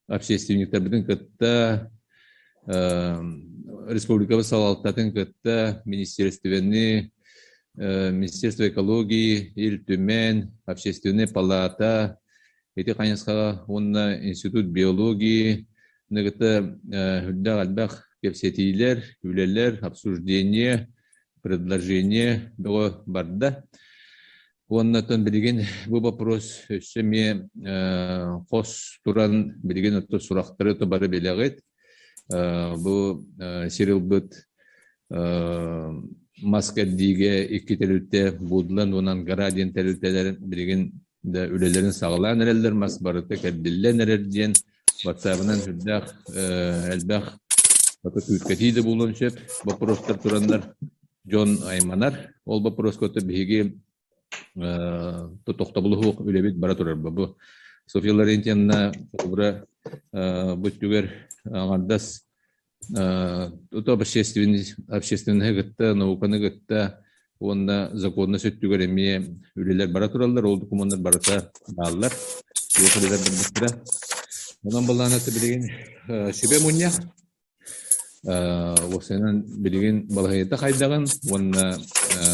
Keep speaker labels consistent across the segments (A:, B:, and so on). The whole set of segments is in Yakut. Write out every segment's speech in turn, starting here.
A: Общественниктарбытын кытта, республикабыт салалтатын кытта, министерствоны, Министерство экологии, Ил Түмэн, Общественная палата, ити хайысхаҕа уонна Институт биологии кытта үрдээх элбэх кэпсэтиилэр, үлэлэр, обсуждение, предложение бөҕө барда. Уонна оттон билигин бу вопрос өссө эмиэ хос туран билигин отто сурахтары то бары билэҕит. Бу сир ылбыт мас кэрдиигэ икки тэрилтэ Будлан уонна Ангара диэн тэрилтэлэр билигин да үлэлэрин саҕалаан эрэллэр, мас барыта кэрдиллэн эрэр диэн WhatsApp-ынан сүрдээх элбэх күүркэтии да буолуон сөп боппуруостар тураннар дьон айманар. Ол боппуруоска биһиги тохтобулу суох үлэбит бара турар. Бу Софья Ларентьевна холобура бу өттүгэр аҥардас тута общественноһы кытта, науканы кытта уонна законность өттүгэр эмиэ үлэлэр бара тураллар, ол докумуоннар барыта бааллар. Туох үлэлэр барбыттара. Онон балаанаты билигин сүбэ мунньах. Уопсайынан билигин балаһыанньата хайдаҕын уонна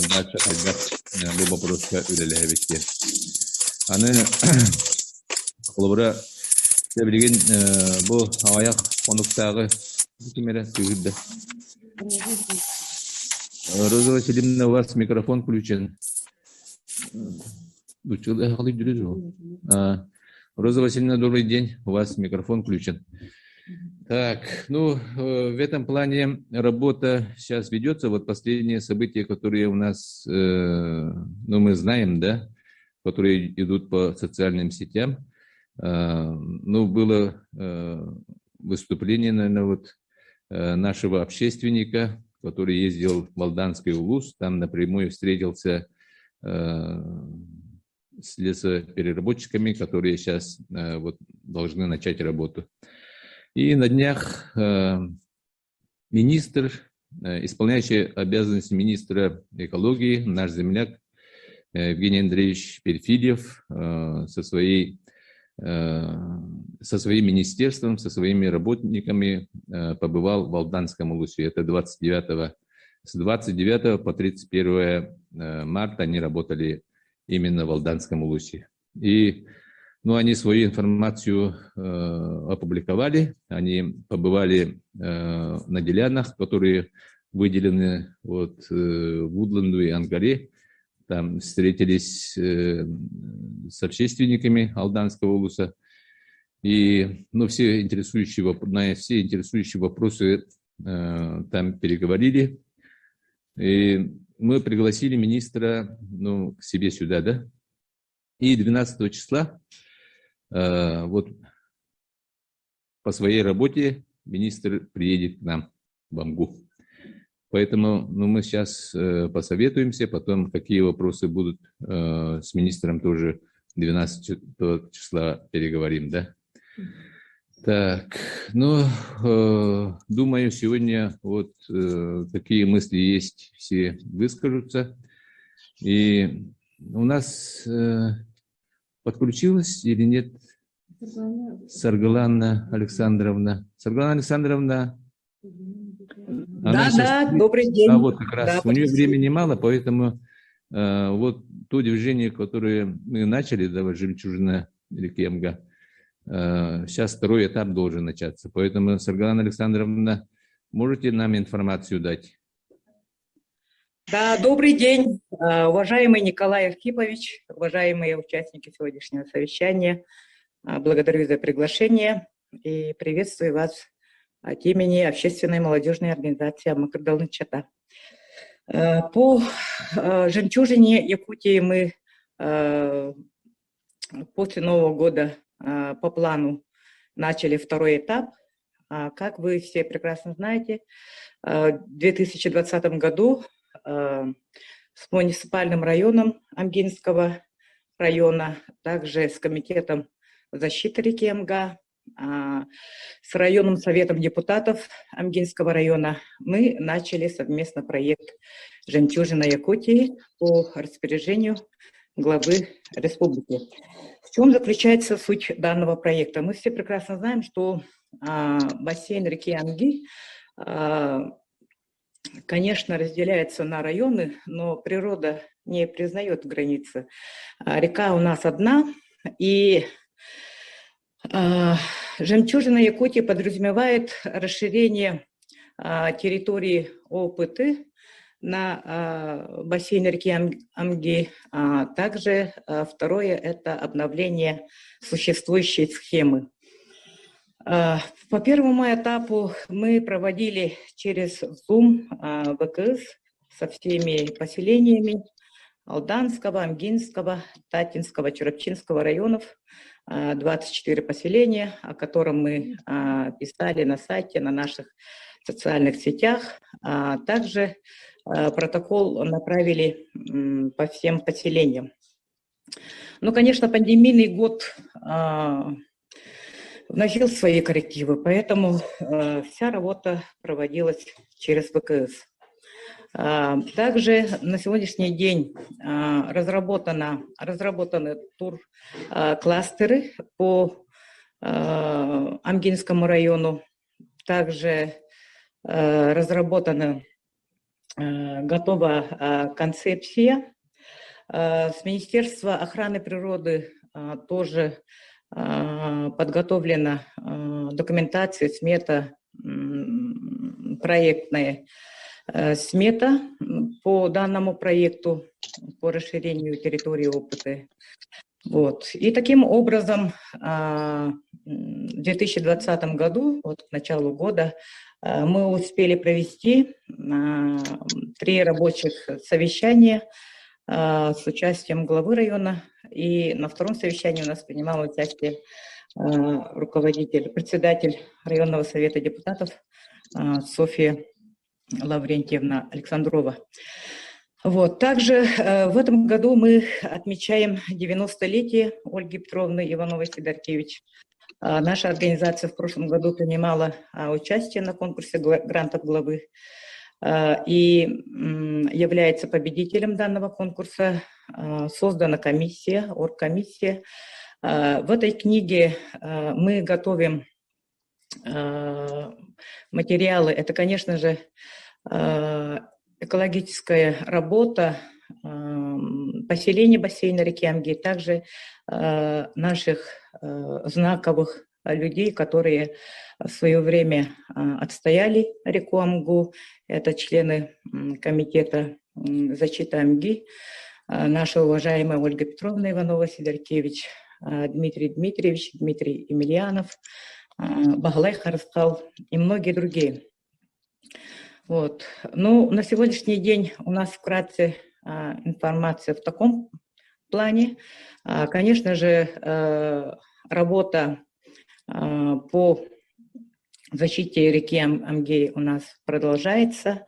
A: дача хайдах бу боппуруоска үлэлэһэбит диэн. Аны холобура дьэ билигин бу аҕыйах хонуктааҕы ким эрэ сыыһырда. Роза Васильевна, у вас микрофон включен. Роза Васильевна, добрый день. У вас микрофон включен. Так, ну, в этом плане работа сейчас ведется. Вот последние события, которые у нас, ну, мы знаем, да, которые идут по социальным сетям. Ну, было выступление, наверное, вот нашего общественника, который ездил в Алданский улус, там напрямую встретился с лесопереработчиками, которые сейчас вот должны начать работу. И на днях министр, исполняющий обязанности министра экологии, наш земляк Евгений Андреевич Перфильев со своим министерством, со своими работниками побывал в Алданском улусе. Это 29, с 29 по 31 марта они работали именно в Алданском улусе. И, ну, они свою информацию опубликовали, они побывали на делянах, которые выделены вот, в Вудланду и Ангаре, там встретились с общественниками Алданского улуса. И, ну, на все интересующие вопросы там переговорили. И мы пригласили министра, ну, к себе сюда, да? И 12 числа вот по своей работе министр приедет к нам в Амгу. Поэтому, ну, мы сейчас посоветуемся, потом какие вопросы будут, с министром тоже 12 числа переговорим, да? Так, ну, думаю, сегодня вот такие мысли есть, все выскажутся. И у нас подключилась или нет Саргалана Александровна? Саргалана Александровна, она
B: Да,
A: сейчас
B: да, добрый день.
A: А вот как раз
B: Да,
A: у нее времени мало, поэтому вот то движение, которое мы начали, да, вот «Жемчужина реки Амга», сейчас второй этап должен начаться. Поэтому, Саргалана Александровна, можете нам информацию дать?
B: Да, добрый день, уважаемый Николай Архипович, уважаемые участники сегодняшнего совещания. Благодарю за приглашение и приветствую вас от имени Общественной молодежной организации Амма кырдалын ыччата. По «Жемчужине Якутии» мы после Нового года по плану начали второй этап. Как вы все прекрасно знаете, в 2020 году с муниципальным районом Амгинского района, также с комитетом защиты реки Амга, с районным советом депутатов Амгинского района мы начали совместно проект «Жемчужина Якутии» по распоряжению Главы республики. В чем заключается суть данного проекта? Мы все прекрасно знаем, что бассейн реки Амги, конечно, разделяется на районы, но природа не признает границы. Река у нас одна, и «Жемчужина Якутии» подразумевает расширение территории ОПТ на бассейне реки Амги. Также второе – это обновление существующей схемы. По первому этапу мы проводили через Zoom ВКС со всеми поселениями Алданского, Амгинского, Таттинского, Чурапчинского районов, 24 поселения, о котором мы писали на сайте, на наших социальных сетях. Также протокол направили по всем поселениям. Ну, конечно, пандемийный год вносил свои коррективы, поэтому вся работа проводилась через ВКС. Также на сегодняшний день разработаны тур-кластеры по Амгинскому району. Также разработана, готова концепция. С Министерства охраны природы тоже подготовлена документация, смета проектная, смета по данному проекту по расширению территории ОПТ. Вот. И таким образом в 2020 году, вот к началу года, мы успели провести три рабочих совещания с участием главы района. И на втором совещании у нас принимал участие руководитель, председатель районного совета депутатов Софья Лаврентьевна Александрова. Вот. Также в этом году мы отмечаем 90-летие Ольги Петровны Ивановой-Сидоркевич. Наша организация в прошлом году принимала участие на конкурсе грантов главы и является победителем данного конкурса. Создана комиссия, оргкомиссия. В этой книге мы готовим материалы. Это, конечно же, экологическая работа поселения бассейна реки Амги, также наших знаковых людей, которые в свое время отстояли реку Амгу. Это члены комитета защиты Амги, наша уважаемая Ольга Петровна Иванова-Сидоркевич, Дмитрий Дмитриевич, Дмитрий Емельянов, Баглай Харскал и многие другие. Вот. Ну, на сегодняшний день у нас вкратце информация в таком плане. Конечно же, работа по защите реки Амгей у нас продолжается.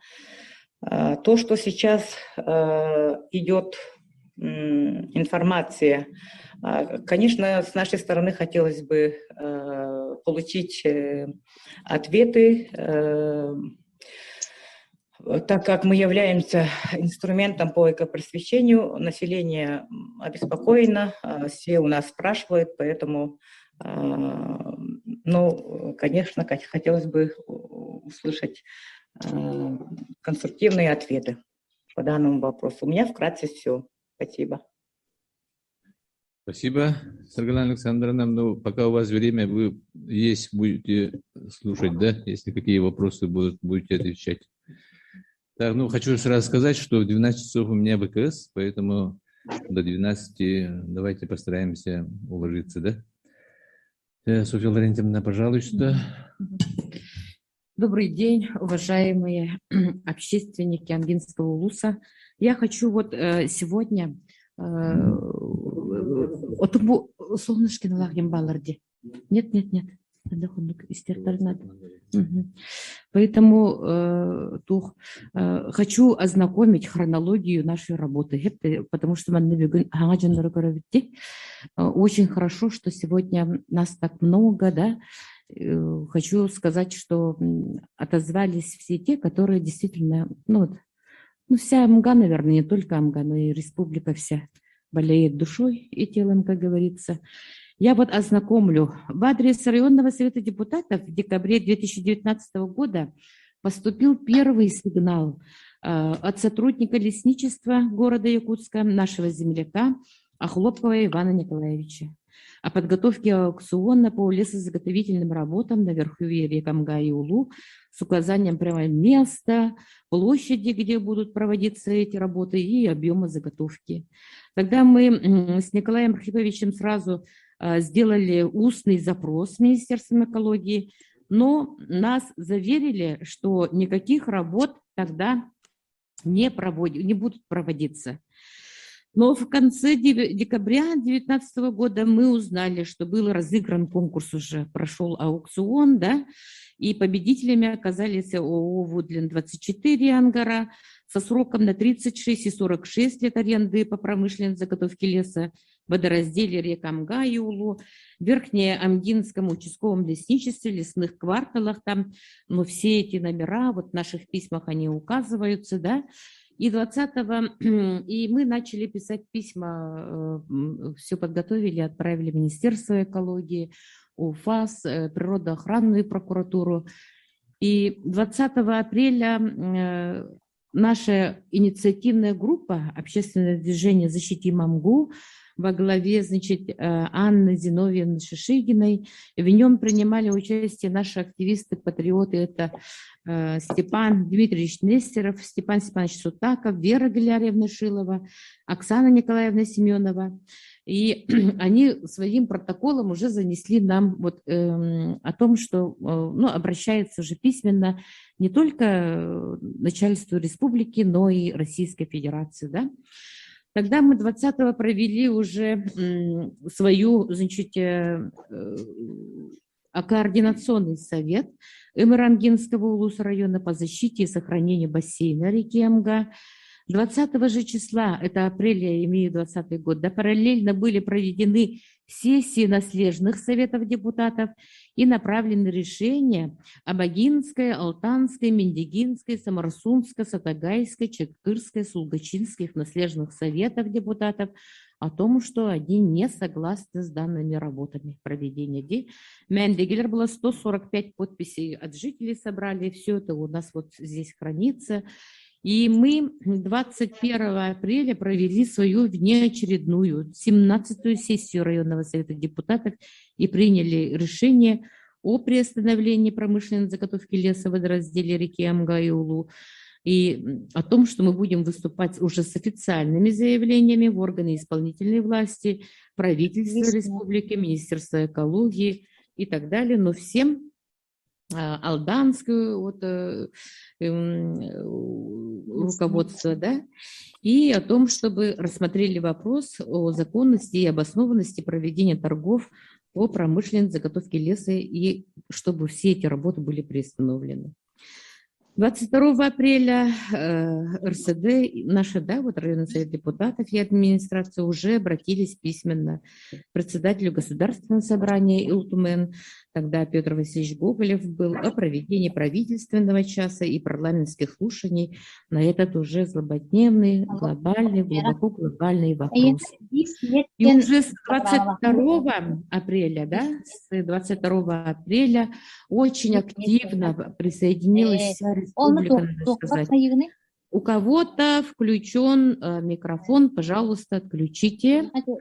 B: То, что сейчас идет информация, конечно, с нашей стороны хотелось бы получить ответы, так как мы являемся инструментом по экопросвещению, население обеспокоено, все у нас спрашивают, поэтому, ну, конечно, хотелось бы услышать конструктивные ответы по данному вопросу. У меня вкратце все. Спасибо.
A: Спасибо, Саргана Александровна. Ну, пока у вас время, вы есть, будете слушать, да? Если какие вопросы будут, будете отвечать. Так, ну, хочу сразу сказать, что в 12 часов у меня ВКС, поэтому до 12 давайте постараемся уложиться, да? Софья Лаврентьевна, пожалуйста.
C: Добрый день, уважаемые общественники Амгинского улуса. Я хочу вот сегодня солнышкин баларди. Нет, нет, нет. Надо. Поэтому хочу ознакомить хронологию нашей работы, потому что очень хорошо, что сегодня нас так много, да. Хочу сказать, что отозвались все те, которые действительно, ну вот, ну вся Амга, наверное, не только Амга, но и республика вся. болеет душой и телом, как говорится. Я вот ознакомлю. В адрес районного совета депутатов в декабре 2019 года поступил первый сигнал от сотрудника лесничества города Якутска, нашего земляка Охлопкова Ивана Николаевича, о подготовке аукциона по лесозаготовительным работам на верховье рек Амга и Улу с указанием прямо места, площади, где будут проводиться эти работы, и объема заготовки. Тогда мы с Николаем Архиповичем сразу сделали устный запрос с Министерством экологии, но нас заверили, что никаких работ тогда не будут проводиться. Но в конце декабря 2019 года мы узнали, что был разыгран конкурс уже, прошел аукцион, да, и победителями оказались ООО «Вудлин-24» Ангара со сроком на 36 и 46 лет аренды по промышленной заготовке леса в водоразделе рек Амга и Улу, Верхнеамгинском участковом лесничестве, лесных кварталах там, но все эти номера вот в наших письмах они указываются, да, и 20-го, и мы начали писать письма, все подготовили, отправили в Министерство экологии, УФАС, природоохранную прокуратуру. И 20 апреля наша инициативная группа «Общественное движение «Защитим Амгу» во главе, значит, Анны Зиновьевны Шишигиной. В нем принимали участие наши активисты, патриоты. Это Степан Дмитриевич Нестеров, Степан Степанович Сутаков, Вера Гелярьевна Шилова, Оксана Николаевна Семенова. И они своим протоколом уже занесли нам вот, о том, что ну, обращаются уже письменно не только начальству республики, но и Российской Федерации. Да? Тогда мы 20-го провели уже свою, значит, координационный совет Ымыр-Амгинского улуса района по защите и сохранению бассейна реки Амга. 20 же числа, это апреля, я имею 20 год, да, параллельно были проведены сессии наслежных советов депутатов и направлены решения об Агинской, Алтанской, Мендигинской, Самарсунской, Сатагайской, Чакырской, Сулгачинских наслежных советов депутатов о том, что они не согласны с данными работами проведения дел. Мендигелер было 145 подписей от жителей собрали, все это у нас вот здесь хранится. И мы 21 апреля провели свою внеочередную 17-ю сессию районного совета депутатов и приняли решение о приостановлении промышленной заготовки леса в водоразделе реки Амга и Улу и о том, что мы будем выступать уже с официальными заявлениями в органы исполнительной власти, правительство республики, Министерство экологии и так далее. Но всем алданскую вот, руководство, да, и о том, чтобы рассмотрели вопрос о законности и обоснованности проведения торгов по промышленной заготовке леса и чтобы все эти работы были приостановлены. 22 апреля РСД, наша, да, вот районный совет депутатов и администрация уже обратились письменно к председателю Государственного собрания Ил Тумэн, тогда Петр Васильевич Гоголев был, о проведении правительственного часа и парламентских слушаний на этот уже злободневный, глобальный, глубоко глобальный вопрос. И уже с 22 апреля, да, с 22 апреля очень активно присоединилась вся республика, надо сказать. У кого-то включен микрофон, пожалуйста, отключите. Ага.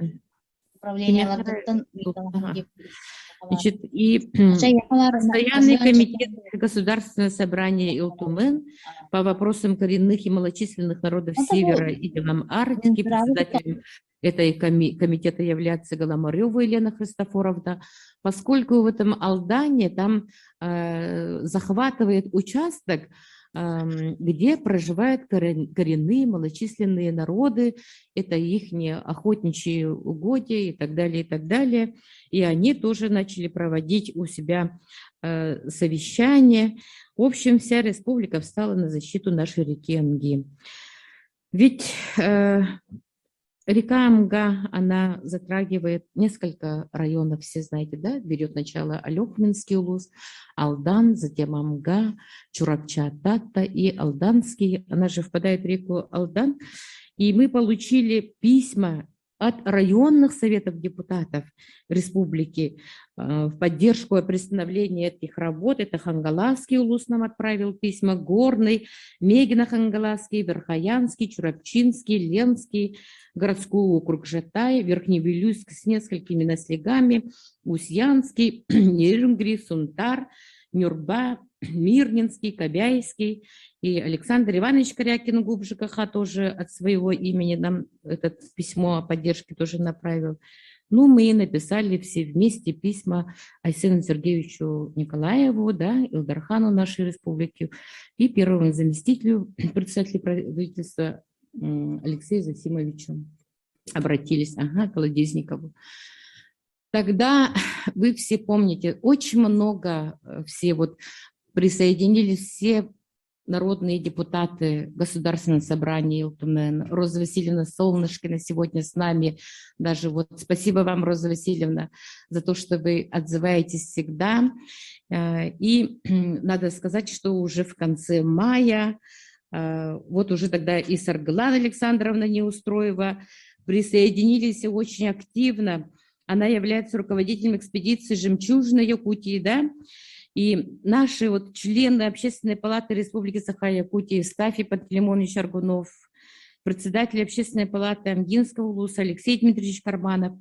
C: Значит, и Постоянный комитет Государственного собрания Ил Тумэн по вопросам коренных и малочисленных народов Севера и делам Арктики, председателем этой комитета является Голомарева Елена Христофоровна, поскольку в этом Алдане там захватывает участок, где проживают коренные малочисленные народы, это их охотничьи угодья и так далее, и так далее. И они тоже начали проводить у себя совещания. В общем, вся республика встала на защиту нашей реки Амги. Ведь река Амга, она затрагивает несколько районов, все знаете, да? Берет начало Олекминский улус, Алдан, затем Амга, Чурапча, Татта и Алданский. Она же впадает в реку Алдан. И мы получили письма от районных советов депутатов республики в поддержку приостановления этих работ. Это Хангаласский улус нам отправил письма, Горный, Мегино-Хангаласский, Верхоянский, Чурапчинский, Ленский, городской округ Жатай, Верхневилюйск с несколькими наслегами, Усьянский, Нерюнгри, Сунтар, Нюрба, Мирнинский, Кобяйский и Александр Иванович Корякин, ГУП ЖКХ, тоже от своего имени нам это письмо о поддержке тоже направил. Ну, мы написали все вместе письма Айсену Сергеевичу Николаеву, да, Ил Дархану нашей республики и первому заместителю председателя правительства Алексею Зосимовичу обратились, ага, Колодезникову. Тогда вы все помните, очень много все вот присоединились все народные депутаты Государственного собрания Ил Түмэн, Роза Васильевна Солнышкина сегодня с нами. Даже вот спасибо вам, Роза Васильевна, за то, что вы отзываетесь всегда. И надо сказать, что уже в конце мая, вот уже тогда и Саргылана Александровна Неустроева присоединились очень активно. Она является руководителем экспедиции «Жемчужина Якутии», да, и наши вот члены Общественной палаты Республики Саха-Якутия Евстафий Пантелеймонович Аргунов, председатель Общественной палаты Амгинского улуса Алексей Дмитриевич Карманов.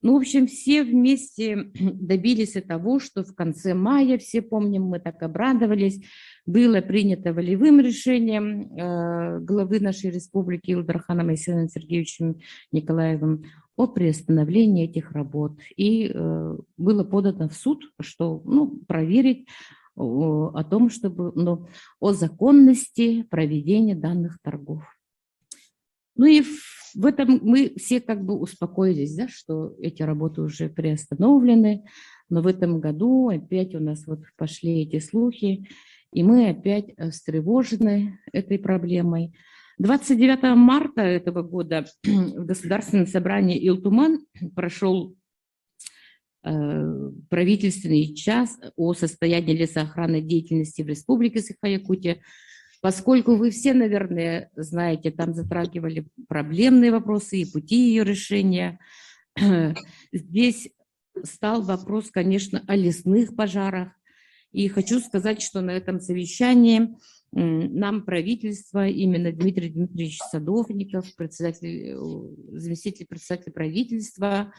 C: Ну, в общем, все вместе добились того, что в конце мая, все помним, мы так обрадовались, было принято волевым решением главы нашей республики Ил Дарханом Айсеном Сергеевичем Николаевым о приостановлении этих работ. И было подано в суд, что, ну, проверить о том, чтобы, ну, о законности проведения данных торгов. Ну и в этом мы все как бы успокоились, да, что эти работы уже приостановлены, но в этом году опять у нас вот пошли эти слухи, и мы опять встревожены этой проблемой. 29 марта этого года в Государственном собрании Ил Түмэн прошел правительственный час о состоянии лесоохранной деятельности в Республике Саха-Якутия. Поскольку вы все, наверное, знаете, там затрагивали проблемные вопросы и пути ее решения. Здесь стал вопрос, конечно, о лесных пожарах. И хочу сказать, что на этом совещании нам правительство, именно Дмитрий Дмитриевич Садовников, заместитель председателя правительства,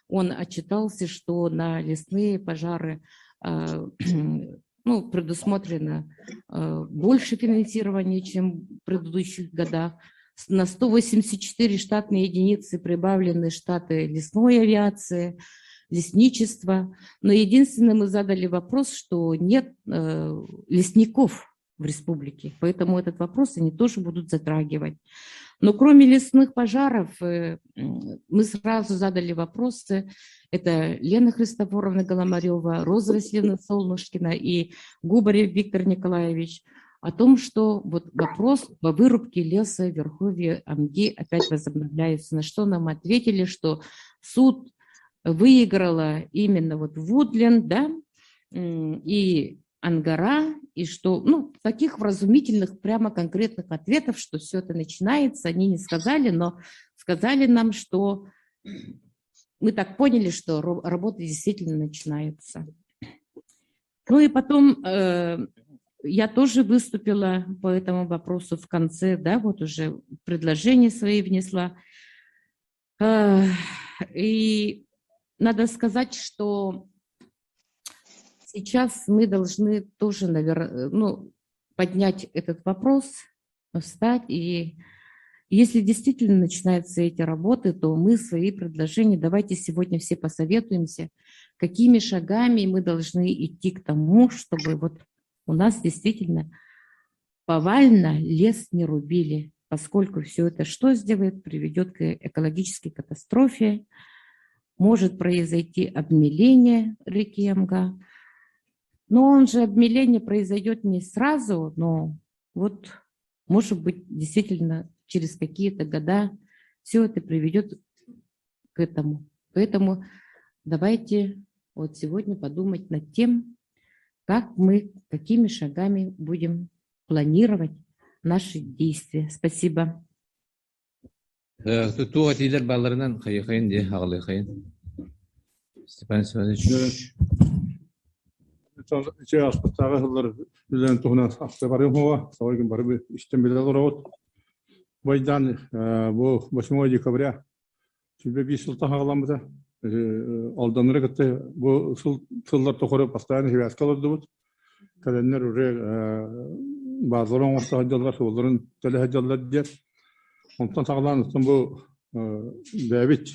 C: он отчитался, что на лесные пожары ну, предусмотрено больше финансирования, чем в предыдущих годах. На 184 штатные единицы прибавлены штаты лесной авиации, лесничества. Но единственное, мы задали вопрос, что нет лесников в республике, поэтому этот вопрос они тоже будут затрагивать. Но кроме лесных пожаров, мы сразу задали вопросы. Это Лена Христофоровна Голомарева, Роза Васильевна Солнышкина и Губарев Виктор Николаевич о том, что вот вопрос по вырубке леса в Верховье Амги опять возобновляется. На что нам ответили, что суд выиграла именно вот Вудлен, да, и Ангара, и что, ну, таких вразумительных, прямо конкретных ответов, что все это начинается, они не сказали, но сказали нам, что мы так поняли, что работа действительно начинается. Ну и потом я тоже выступила по этому вопросу в конце, да, вот уже предложения свои внесла. И надо сказать, что сейчас мы должны тоже, наверное, ну, поднять этот вопрос, встать. И если действительно начинаются эти работы, то мы свои предложения, давайте сегодня все посоветуемся, какими шагами мы должны идти к тому, чтобы вот у нас действительно повально лес не рубили, поскольку все это что сделает? Приведет к экологической катастрофе, может произойти обмеление реки Амга. Но он же обмеление произойдет не сразу, но вот, может быть, действительно через какие-то года все это приведет к этому. Поэтому давайте вот сегодня подумать над тем, как мы, какими шагами будем планировать наши действия. Спасибо.
A: Туох этиилэр баалларынан хайыахайын дии, аҕалыахайын. Степан Степанович.
D: Ичи ааспыттааҕы сыллар үлэлэрин туһунан ахта барыам уоҕа, саҕа бары истэн билэ олоробут. Байдаан бу 8 декабря 25 сылтан хаҕаламмыта. Алданнары кытта бу сыл сыллар тухары постоянно связка олордубут. Кэлэннэр уже баазалар оҥосто сылдьаллар, суолларын төлө сылдьаллар диэн. Онтон саҕалаан оттон бу бэйэбит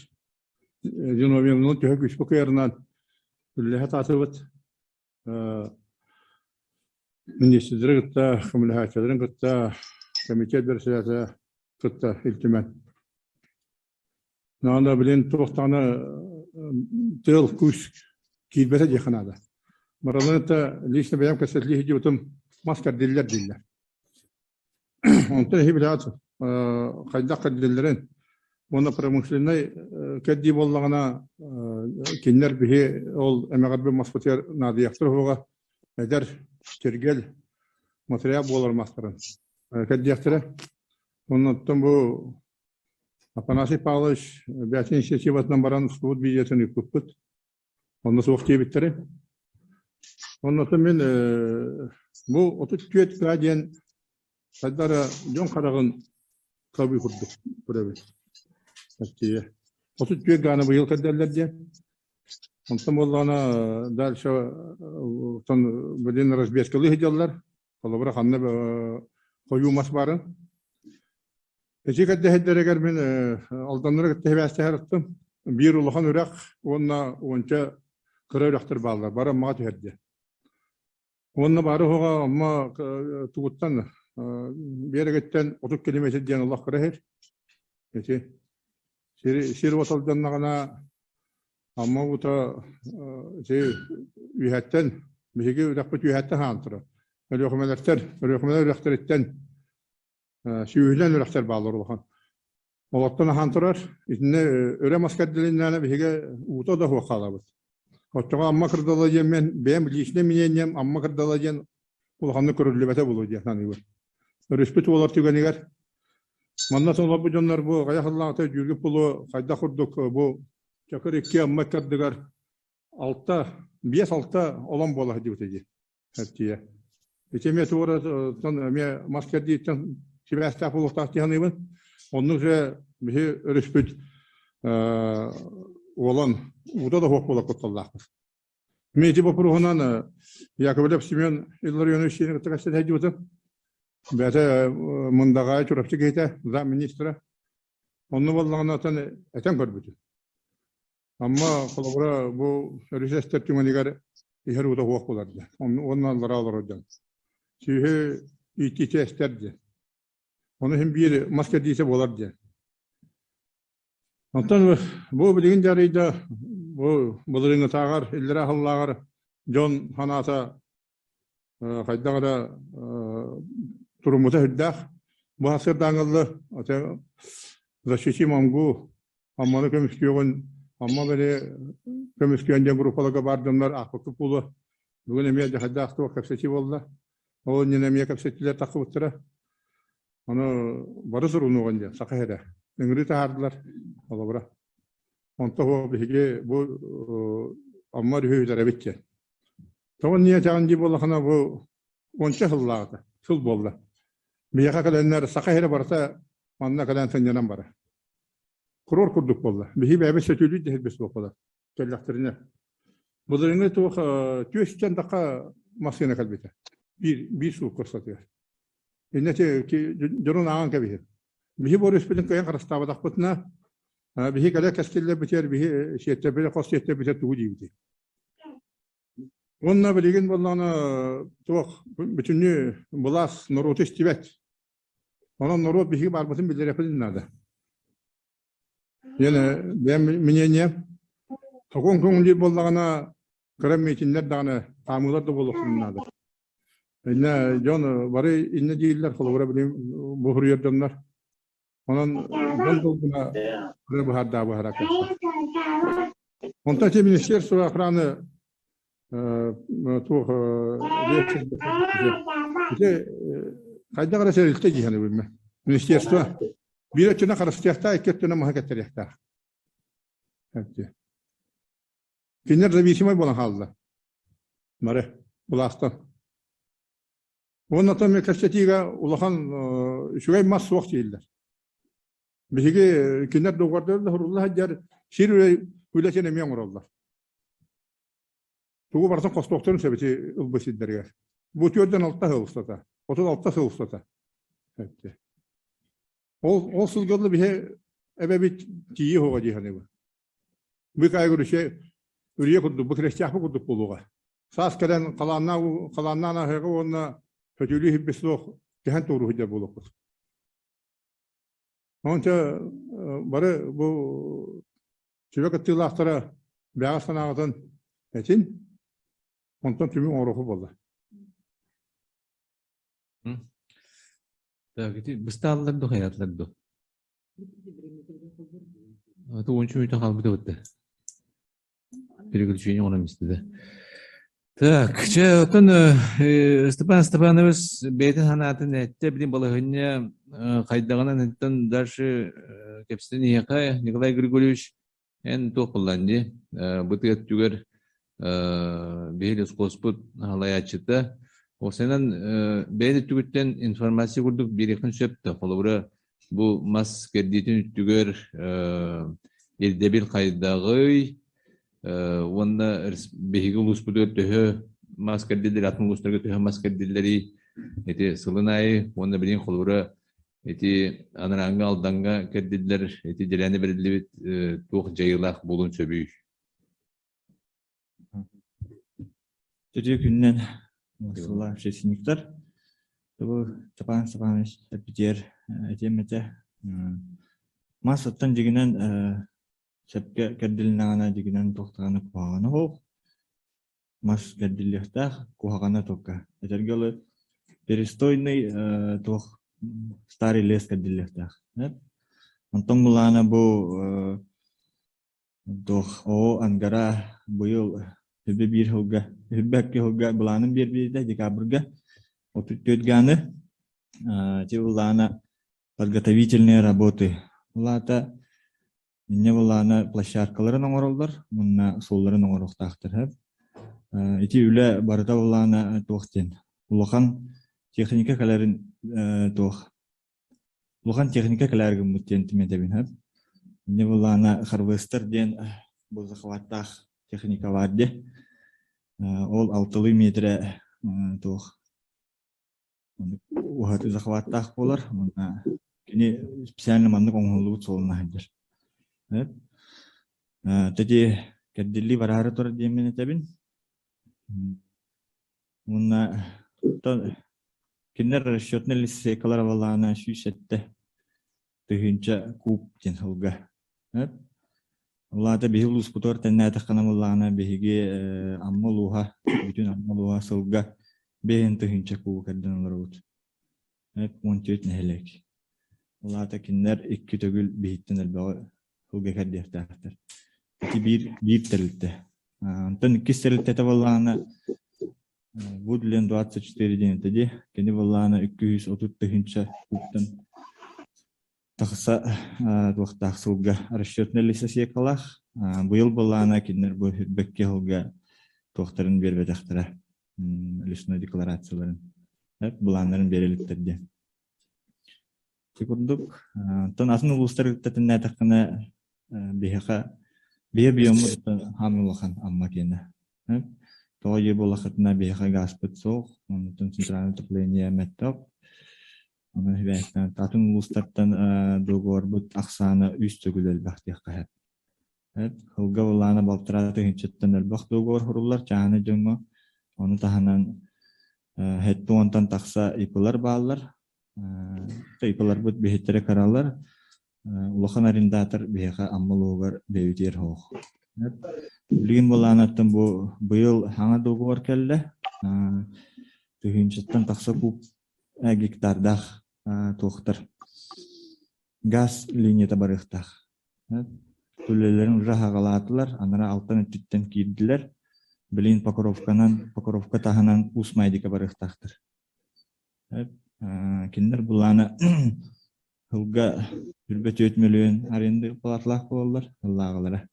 D: Зиновьевнын төһө күүспү кыайарынан үлэлэһэ сатаатыбыт. Министрдары кытта, көмөлөһөөччүлэрин кытта, комитет бэрэссэдээтэлэ кытта Ил Түмэн. Наада билин туох даҕаны тыал күүс киирбэтэ диэххэ наада. Барыларын это лично бэйэм кэпсэтилии сылдьыбытым мас кэрдиллэр дииллэр. Онтон эһи билэҕит хайдах кэрдиллэрин уонна промышленнай кэрдии буоллаҕына кинилэр биһи ол эмэҕирбит маспытыгар наадыйахтар уһуга эдэр чиргэл материал буолар мастарын кэрдиэхтэрэ. Оннуттан бу Афанасий Павлович бэйэтин инициативатынан баран устубут видеотын ыыппыппыт. Онно суох диэбиттэрэ. Оннуттан мин бу 34 га диэн хайдара дьон хараҕын хабыы курдук көрөбүн. 34 гааны быйыл көрдөллөр диэн. Онтон буоллаҕына дальше оттон билин разбескалыы сылдьаллар. Холобура ханна хойуу мас баарын. Эти кэрдэһэрдэригэр мин Алданнары кытта сибээстэһэр аттым. Биир улахан үрэх уонна уонча кыра үрэхтэр бааллар. Бары Аммаҕа түһэрдэ. Уонна бары оһоҕо Амма тугуттан биэрэгиттэн 30 километр диэн олох кыра иһэр. Ити сир, сир уот алдьаннаҕына Амма уута ити үөһэттэн биһиги үрэхпит үөһэттэн хаан турар. Өлүөхүмэлэртэн, Өлүөхүмэлэр үрэхтэриттэн сүүһүнэн үрэхтэр бааллар улахан. Олортон аһаан турар. Итиннэ өрө мас кэрдилиннээнэ биһиги уута да суох хаалабыт. Оччоҕо Амма кырдала диэн мен бэйэм личное мнением Амма кырдала диэн улаханнык көрүллүбэтэ буолуо диэн саныыбын. Өрүспүт уолар түгэнигэр манна олорбут дьоннор бу хайа сыллааҕыта дьүүлгүт буолуо хайдах курдук бу Чакыр икки Амма ыккардыгар алта, биэс-алта олон буола сылдьыбыта дии. Эртийэ. Ити эмиэ туораттан эмиэ мас кэрдииттэн сибээстээх буолуохтаах дии саныыбын. Оннук же биһи өрүспүт уолан уута да суох буолар кутталлаахпыт. Эмиэ ити боппуруоһунан Яковлев Семен Илларионович диэн кытта кэпсэтэ сылдьыбытым. Бэйэтэ Мындаҕаайы Чурапчы киһитэ, замминистра. Онно буоллаҕына отон этэн көрбүтүм. Амма холобура бу өрүс эстэр түгэнигэр иһэр уута суох буолар диэн. Уонна аллараа олорор дьон. Сүөһү ииттиитэ эстэр диэн. Ону иһин биир мас кэрдиитэ буолар диэн. Онтон бу билигин дьарыйда бу былырыыҥҥытааҕар, иллэрээ сыллааҕар дьон санаата хайдах эрэ туруммута сүрдээх. Бу сарсыардааҥыллы защитим Амгу Амманы көмүскүөҕүн Амма бэри көмүскүөн диэн группаларга баар дьоннор аахпыккыт буолуо. Бүгүн эмиэ дьаһайдаах туох кэпсэтии буолла. Ол иннинэ эмиэ кэпсэттилэр тахсыбыттара. Ону бары сурунуоҕун диэн саха сирэ. Ыҥырыы таһаардылар холобура. Онто суох биһиги бу Амма өрүһү үтэрэбит диэн. Тоҕо инньэ этэҕин дии буоллахына бу уонча сыллааҕыта сыл буолла. Биһиэхэ кэлэннэр саха сирэ барыта манна кэлэн сынньанан барар. Курор курдук буолла. Биһи бэйэбит сөтүөлүүр дэһэрбит суох буолар. Кэллэхтэринэ. Былырыыҥҥы туох түөстэн дахха массыына кэлбитэ. Биир, биир суукка устатыгар. Иннэ дьонун ааҕан кэбиһэр. Биһи боруспутун кыайан харыстаабатахпытына, биһи кэлэр кэскиллэрбитигэр биһи сиэттэрбитэ, хос сиэттэрбитэ тугу диибитий? Уонна билигин буоллаҕына туох бүтүннүү былаас норуоту истибэт. Онон норуот биһиги баарбытын биллэриэхпитин наада. Диэн бэйэм мнение сокуон көҥүллүүр буоллаҕына кыра миитиннэр даҕаны хаамыылар да буолуохтарын наада. Иннэ дьон бары иннэ дииллэр холобура билим бу суруйар дьоннор. Онон дьон долгуна кыра быһаардаах быһара кэлсэ. Онтон ити Министерство охраны туох ити хайдах эрэ тэрилтэ дии саныыбын Министерство. Биир өттүнэн харыстыахтаах, икки өттүнэн маһы кэттэриэхтээх. Кинилэр зависимай буолан хаалла. Бары былаастан. Уонна оттон кэпсэтиигэ улахан үчүгэй мас суох дииллэр. Биһиги кинилэр доҕордор да сурулла сылдьар сир үлэтин эмиэ оҥороллор. Тугу барытын хостуохтарын сөп ити ылбыт сирдэригэр. Бу 46 сыл устата, 36 сыл устата. Ол, ол сылга биһи эбэбит тиийи оһоҕо дии саныыбын. Бу кайгыр үчэ үрүйэ курдук, бу крестяхпы курдук буолуоҕа. Саас кэлэн халааннаа халааннаан аһыаҕа уонна сөтүөлүү иһиппит суох тэһэн туоруу сылдьар буолуохпут. Онон бары бу сүбэ кыттыылаахтара бэҕэ санааҕытын этин, онтон түмүк оҥоруоху буолла.
A: Так, ити быстааллар ду хайаатылар ду? Это ончу мүнүүтэ хаалбыта бытта. Переключение оҥорон истэ. Так, чэ, оттон Степан Степанович бэйэтин санаатын эттэ, билин балаһынньа хайдаҕынан оттон дальше кэпсэтэн иһиэхэ. Николай Григорьевич, эн туох буоллаан дии? Бу тыа өттүгэр биһиги лесхозпут халайааччыта. Осенан бэйэ өттүгүттэн информация курдук биэриэххин сөп да. Холобура, бу мас кэрдиитин өттүгэр ирдэбил хайдаҕый уонна биһиги улууспутугар төһө мас кэрдиллэр, атын улуустарга төһө мас кэрдиллэрий ити сылын аайы уонна билигин холобура ити анарааҥҥа Алдаҥҥа кэрдиллэр ити дэлээнэ бэриллибит туох дьайыылаах буолуон сөбүй?
E: Төрүө күнүнэн сыллаах общественниктар Бу Степан Степанович эппитигэр этиэм этэ. Мас оттон дьигинэн сөпкө кэрдилиннэҕинэ дьигинэн туохтаҕына куһаҕана суох. Мас кэрдиллиэхтээх, куһаҕана туохха. Этэргэ дылы перестойный туох старый лес кэрдиллиэхтээх. Онтон былаана бу Туох оо Ангара быйыл үбү биир сылга, үбү сылга былаанын биэрбитэ декабрьга 34 гааны ити былаана подготовительные работы. Улаата инньэ былаана площадкаларын оҥороллор уонна суолларын оҥоруохтаахтар. Ити үлэ барыта былаана туох диэн улахан техника кэлэрин туох Улахан техника кэлээр гыммыт диэн түмэтэбин сөп. Инньэ былаана харвестер диэн бу захваттаах техника баар дии. Ол алталыы миэтэрэ туох уһаты захваттаах буолар уонна кини специально маннык оҥоһуллубут суолунан сылдьар. Сөп. Тэти кэрдиллии бараары турар диэммин этэбин. Уонна кинилэр расчетнай лиссекалар абалаана 107 тыһыынча куб диэн сылга. Ол аата биһи улууспутугар тэннээтэххинэ буоллаҕына биһиги Амма улууһа, бүтүн Амма улууһа сылга 5 тыһыынча кубу кэрдэн олоробут. 14 нэһилиэк. Ол аата кинилэр икки төгүл биһиттэн элбэҕи сылга кэрдиэхтээхтэр. Ити биир, биир тэрилтэ. Онтон иккис тэрилтэтэ буоллаҕына Woodland 24 диэн этэ дии. Кини буоллаҕына 230 тыһыынча кубтан тахса туохтаах сылга расчетнай лесосекалаах. Быйыл буоллаҕына кинилэр бу бэкки сылга туохтарын биэрбэтэхтэрэ лесной декларацияларын былааннарын биэрэ иликтэр диэн. Ити курдук, оттон атын улуустары кытта тэннээтэххинэ, биһиэхэ биһи биоммут хаамыы улахан Амма киэнэ. Тоҕо дии буоллаххытына биһиэхэ гааспыт суох, онтон центральное отопление мөлтөх. Онон сибээстээн атын улуустартан договорбут ахсаана үс төгүл элбэх диэххэ сөп. Сылга былаана балтараа тыһыынчаттан элбэх договор суруллар чааһынай дьоҥҥо. Ону таһынан 70-тан тахса ИП-лар бааллар. ИП-ларбыт биһиттэрэ кыралар. Улахан арендатор биһиэхэ Амма улууһугар бэйэтигэр суох. Билигин былаанаттан бу быйыл саҥа договор кэллэ. Тыһыынчаттан тахса куб гектардаах туохтар газ линията барыахтаах. Үлэлэрин уже аҕалаатылар, анара алтан өттүттэн киирдилэр. Билигин Покровканан, Покровка таһынан Уус Майдика барыахтаахтар. Кинилэр былаана сылга 24 мөлүйүөн аренда платалаах буолаллар ыллааҕылара.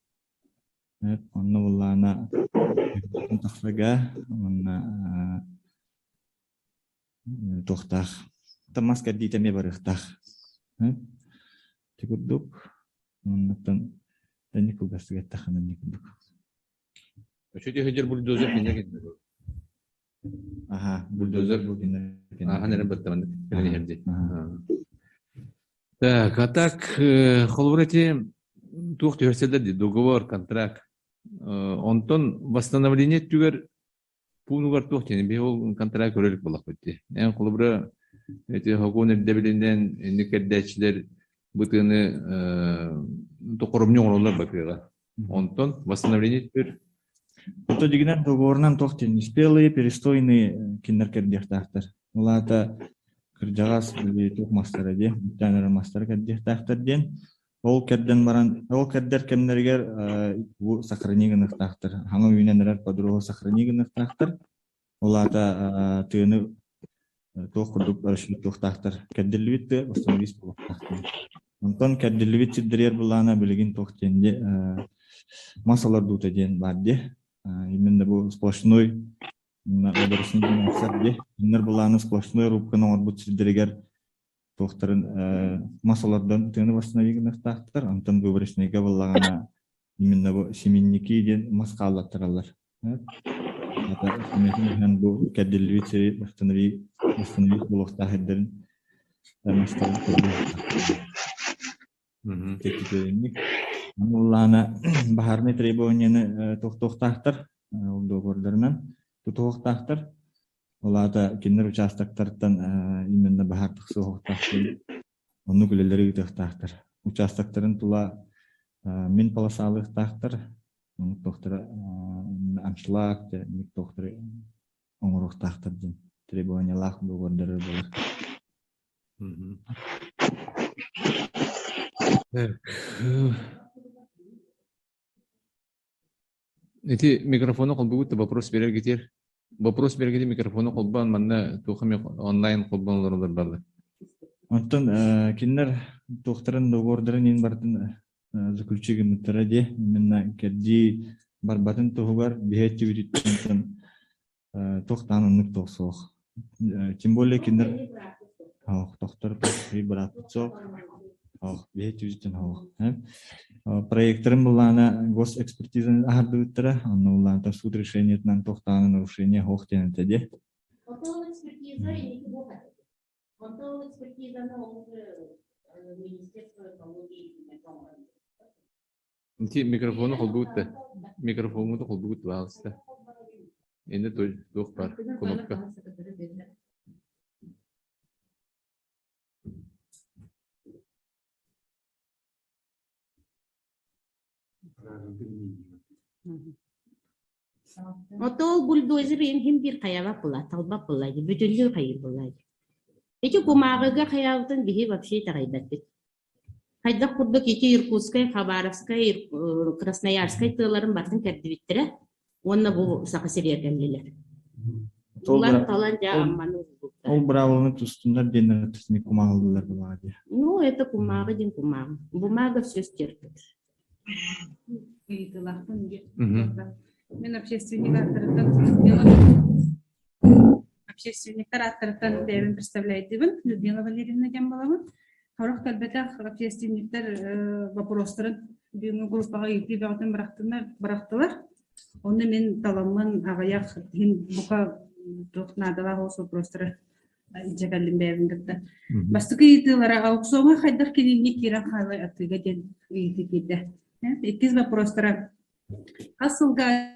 E: Онно буллаана тахсага уонна туохтаах мас кэрдиитэ эмиэ барыахтаах. Ити курдук оннуттан тэнник кылгастык эттэххинэ инник курдук.
A: Өчөтө сылдьар бульдозер кинэ кинэ.
E: Аха,
A: Бульдозер
E: бульдозер бу кинэ кинэ.
A: Ахан эрэ баттаманнык кэлэн
E: Аха,
A: иһэр дии.
E: аха.
A: Так, а так, холобур эти туох түһэрсэллэр дии, договор, контракт. Онтон восстановление өттүгэр пуунугар туох диэн биһи ол контракт көрө илик буоллахпыт дии. Эн холобура эти сокуон ирдэбилинэн инник кэрдээччилэр бу тыаны хоромньу оҥороллор батыаҕа. Онтон восстановление өттүгэр
E: Ото дьигинэн договорунан туох диэн спелые, перестойные кинилэр кэрдиэхтээхтэр. Ол аата кырдьаҕас били туох мастара диэ, бүттээн эрэр мастары кэрдиэхтээхтэр диэн. Ол кэрдэн баран, ол кэрдэр кэмнэригэр бу сохрани гыныахтаахтар. Хаҥа үүнэн эрэр подруга сохрани гыныахтаахтар. Ол аата тыаны туох курдук расчеттуохтаахтар. Кэрдиллибит тыа восстановить буолуохтаахтар. Онтон кэрдиллибит сирдэригэр былаана билигин туох диэн дии мас олордуута диэн баар дии. Именно бу сплошной дии. Кинилэр былааны сплошной рубканы оҥорбут сирдэригэр туохтарын мас олордон тыаны восстановить гыныахтаахтар. Онтон выборочнайга буоллаҕына именно бу семенники диэн мас хааллаттараллар. Ата бу кэрдиллибит сири восстановить восстановить буолуохтаах сирдэрин мастарын Кэккитинник. Улаана баһаарынай требованияны тохтуохтаахтар, ол договордарынан тутуһуохтаахтар. Ол аата кинилэр участоктартан именно баһаар тахсыахтаахтар, оннук үлэлэри ыытыахтаахтар. Участоктарын тула мин полосалыахтаахтар, оннук туохтара аншлаг, инник туохтары оҥоруохтаахтар диэн требованиялаах договордары буолар.
A: Ити микрофону холбугут да вопрос берергитер. Вопрос бергити микрофону холбоон манна туох эмэ онлайн холбоон олороллор баллар.
E: Онтон кинилэр туохтарын договордарын иин барытын заключи гыммыттара дии. Именно кэрдии барбатын туһугар биһи өттүбүтүттэн туох даҕаны оннук туох суох. Тем более кинилэр тохтор бырааппыт суох. Биһи өттүбүтүттэн суох. Проекторын былаана госэкспертизаны аһардыбыттара, онно былаана суд решениетынан туох даҕаны нарушение суох диэн этэ дии.
C: Онтон экспертиза инники буолбат. Онтон экспертизаны ол Министерство экологии
A: Ити микрофону холбугут да. Микрофоҥҥуту холбугут пожалуйста. Инде туох бар кнопка.
C: Ото бульдозер иһин биир хайаба була, талба була, бүтүннүү хайыр була. Ити кумааҕыга хайаабытын биһи вообще итэҕэйбэппит. Хайдах курдук ити Иркутскай, Хабаровскай, Красноярскай тыаларын барытын кэрдибиттэрэ уонна бу Саха сиригэр кэллилэр. Улан талан дьэ Амманы булбуттар.
E: Ол быраабыланы тустуннар диэннэр кумааҕылыылар булаҕа дии.
C: Ну, это кумааҕы диэн кумааҕы. Бумага все стерпит.
F: Ыйытыылаахпын Мин общественник ааттарыттан общественниктар ааттарыттан бэйэбин представляйдыбын. Людмила Валерьевна диэн буолабын. Сорох кэлбэтэх общественниктар вопростарын бүгүҥҥү группаҕа ыйытыы бөҕөтүн бырахтыннар бырахтылар. Онно мин таламмын аҕыйах иһин бука туох наадалаах ол вопростары илдьэ кэллим бэйэбин кытта. Бастакы ыйытыылара аукциоҥҥа хайдах кинини киирэн хаалай атыыга диэн ыйытыы киирдэ. Иккис вопростара хас сылга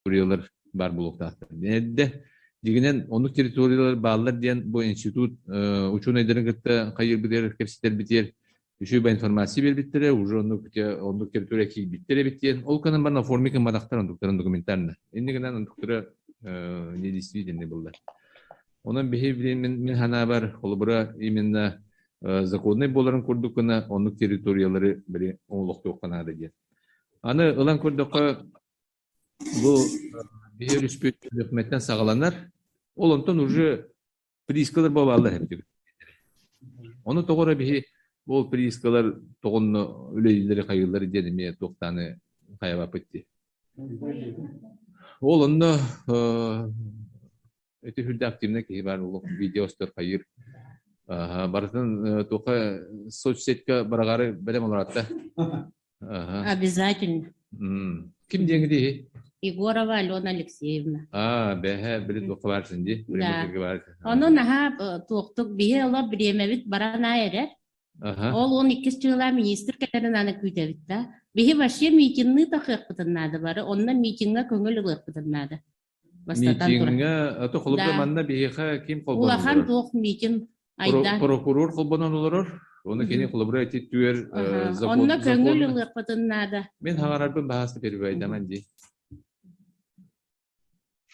A: территориялар баар буолуохтаахтар. Эрдэ дьиҥинэн оннук территориялар бааллар диэн бу институт учуонайдарын кытта хайыырбытыгар кэпсэтэрбитигэр үчүгэй информация биэрбиттэрэ, уже оннук оннук территория киирбиттэр эбит диэн. Ол гынан баран оформи гымматахтар онтуктарын документально. Инни гынан онтуктара недействительный буллар. Онон биһи мин, мин санаабар холобура именно законный буоларын курдук гына оннук территориялары били оҥолохтуохха наада диэн. Аны ылан көрдөххө. Бу биһи өрүспүт Өлүөхүмэттэн саҕаланар. Ол онтон уже приискалар буолаллар эбит. Ону тоҕо эрэ биһи ол приискалар тоҕонно үлэлииллэри хайыыллар диэн эмиэ туохтааны хайабаппыт дии. Ол онно ити үрдэ активнай киһи баар олох видеостар хайыыр. Барытын туохха соцсетька бараҕары бэлэм олоратта.
G: Обязательно.
A: Ким диэҥи дии?
G: Егорова Алена Алексеевна.
A: А, бэһэ били туохха баарсын дии?
G: Да. Ону наһаа туохтук биһи олор бириэмэбит баран эрэр. Ол он иккис чыылаа министр кэлэрин аны күүтэбит да. Биһи вообще митинныы тахыахпытын наада бары. Онно митиҥҥа көҥүл ылыахпытын наада. Бастатан туран.
A: Митиҥҥэ, ото холобура манна биһиэхэ ким холбонон
G: Улахан
A: олорор?
G: туох митинг айда.
A: Прокурор холбонон олорор. Оны кини холобура ити түөр закон
G: Онно көҥүл ылыахпытын наада.
A: Мин хаҥарарбын баһаста перебайдаман дии.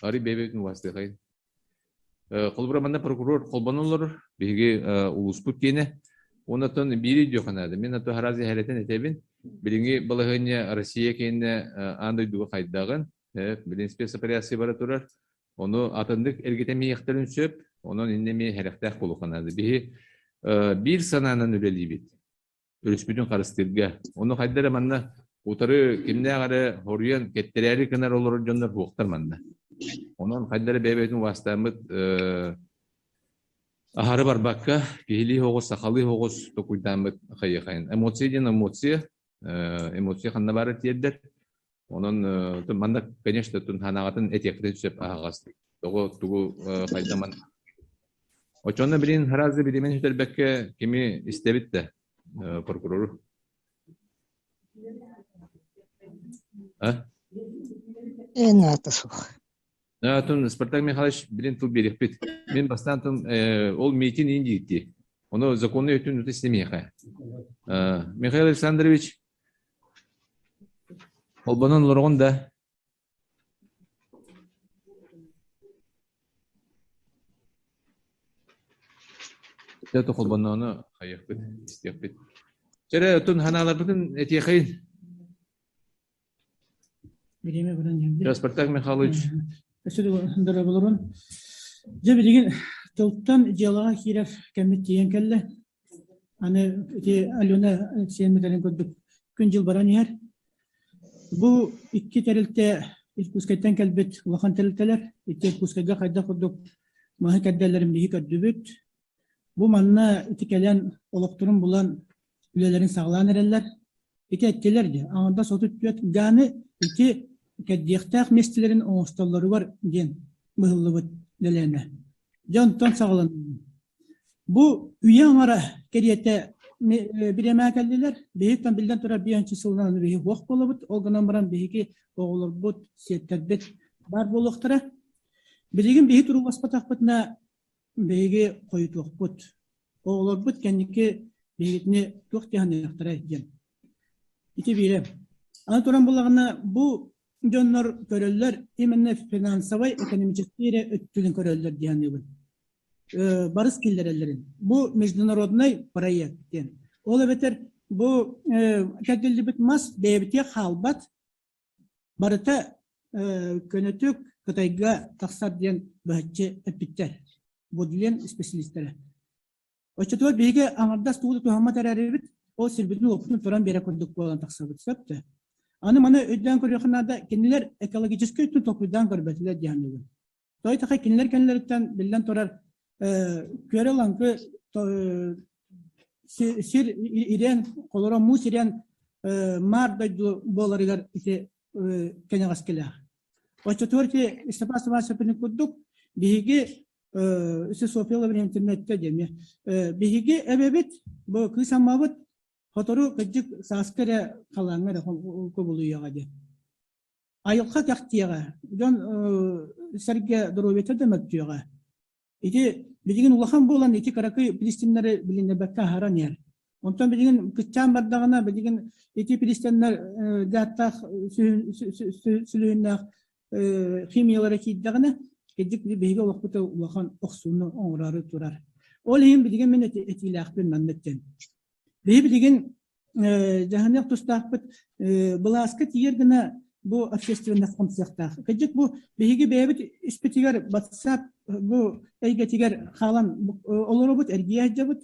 A: Ари бэйбэбитин убастыахайын. Холобура манна прокурор холбонон олорор. Биһиги улууспут киэнэ. Онотон биири өйдүөххэ наада. Мин ато харазы эһэрэтин этэбин. Билиҥҥи балаһыанньа Россия киэнэ аан дойдуга хайдаҕын, билин спецоперация бара турар. Ону атыннык эргитэмиэхтэрин сөп. Онон иннэ эмиэ сэрэхтээх буолуохха наада. Биһи биир санаанан үлэлиибит. Өрүспүтүн харыстыырга. Ону хайда эрэ манна утары кимнээх эрэ хоруйан кэттэрээри гынар олорор дьоннор буохтар манна. Онон хайда эрэ бэйэ-бэйэтин убаастааммыт аһары барбакка киһилии оҕус, сахалыы оҕус токуйдааммыт хайыахайын. Эмоция диэн эмоция, эмоция ханна баара тиэрдэр. Онон манна, конечно, тун ханаҕатын этиэхпитин сөп аһаҕастык. Тоҕо тугу хайдаман. Оччоҕуна билин харазы билимин сүтэрбэккэ кими истэбит да прокурору. А?
H: Эн аата суох.
A: Тун Спартак Михайлович билин тыл биэриэхпит. Мин бастаан тун ол митин ин диирти. Ону законный өтүн үтэ истемиэхэ. Михаил Александрович Холбонон олороҕун да? Дьэ, холбоноону хайыахпыт, истиэхпит. Чэрэ, отун ханааларбытын этиэхэйин.
I: Бириэмэ баран иһэрдэ.
A: Спартак Михайлович.
I: Өссө дороголорун. Дьэ, билигин тылтан дьыалаҕа киирэр кэммит тиийэн кэллэ. Аны ити Алена Алексеевна курдук күн-дьыл баран иһэр. Бу икки тэрилтэ Иркутскайтан кэлбит улахан тэрилтэлэр. Ити Иркутскайга хайдах курдук маһы кэрдэллэрин биһи көрдүбүт. Бу манна ити кэлэн олохторун булан үлэлэрин саҕалаан эрэллэр. Ити эттилэр дии, аҥардас 34 гааны ити кэрдиэхтээх миэстэлэрин оҥостоллоругар диэн быһыллыбыт дэлээнэ. Дьэ онтон саҕаланна. Бу үйэ аҥара кэриэтэ бириэмэ кэллилэр. Биһиги биллэн турар биэнчи сылынан биһиги суох буолабыт. Ол гынан баран биһиги оҕолорбут, сиэттэрбит баар буолуохтара. Билигин биһи турууласпатахпытына биһиги хойутуохпут. Оҕолорбут кэнники биһигитини туох дьаһаныахтарай диэн. Ити биирэ. Аны туран буллаҕына бу дьоннор көрөллөр именно финансовай экономический эрэ өттүнэн көрөллөр дии саныыбын. Барыс киллэрэллэрин. Бу международный проект диэн. Ол эбэтэр бу кэрдиллибит мас бэйэбитигэр хаалбат, барыта көнөтүк Кытайга тахсар диэн быһаччы эппиттэр. Бодлен специалистэрэ. Оччотугар биһиги аҥардас тугу да туһаммат эрээрибит, ол сирбитин-уоппутун туран биэрэ курдук буолан тахсабыт сөп да. Аны маны өйдөөн көрүөххэ наада, кинилэр экологическай өттүн толкуйдаан көрбөтүлэр дии саныыбын. Той таха кинилэр кэннилэриттэн биллэн турар күөрэ-лаҥкы сир ириэн, холоро муус ириэн маар дойду буоларыгар ити кэнэҕэскилээх. Оччотугар ити Степан Степанович курдук биһиги Үсү Софья Лаврентьевна диэми биһиги эбэбит бу кыыс аммабыт сотору кырдьык сааскы эрэ халааҥҥа эрэ кубулуйуоҕа диэн. Айылҕа кэхтиэҕэ, дьон сэргэ доруобуйата да мөлтүөҕэ. Ити билигин улахан буолан ити кыракый пристиннэри билиннэрбэккэ аһаран иһэр. Онтон билигин кыччаан бардаҕына билигин ити пристиннэр дьааттаах сүлүһүннээх химиялара киирдэҕинэ кырдьык биһиги олохпут улахан охсууну оҥороору турар. Ол иһин билигин мин этиилээхпин маннык диэн. Биһи билигин дьаһаныах тустаахпыт былааска тиийэр гына. бу общественность хамсыахтаах. Кырдьык бу биһиги бэйэбит испитигэр WhatsApp бу эйгэтигэр хаалан олоробут, эргийэ сылдьабыт.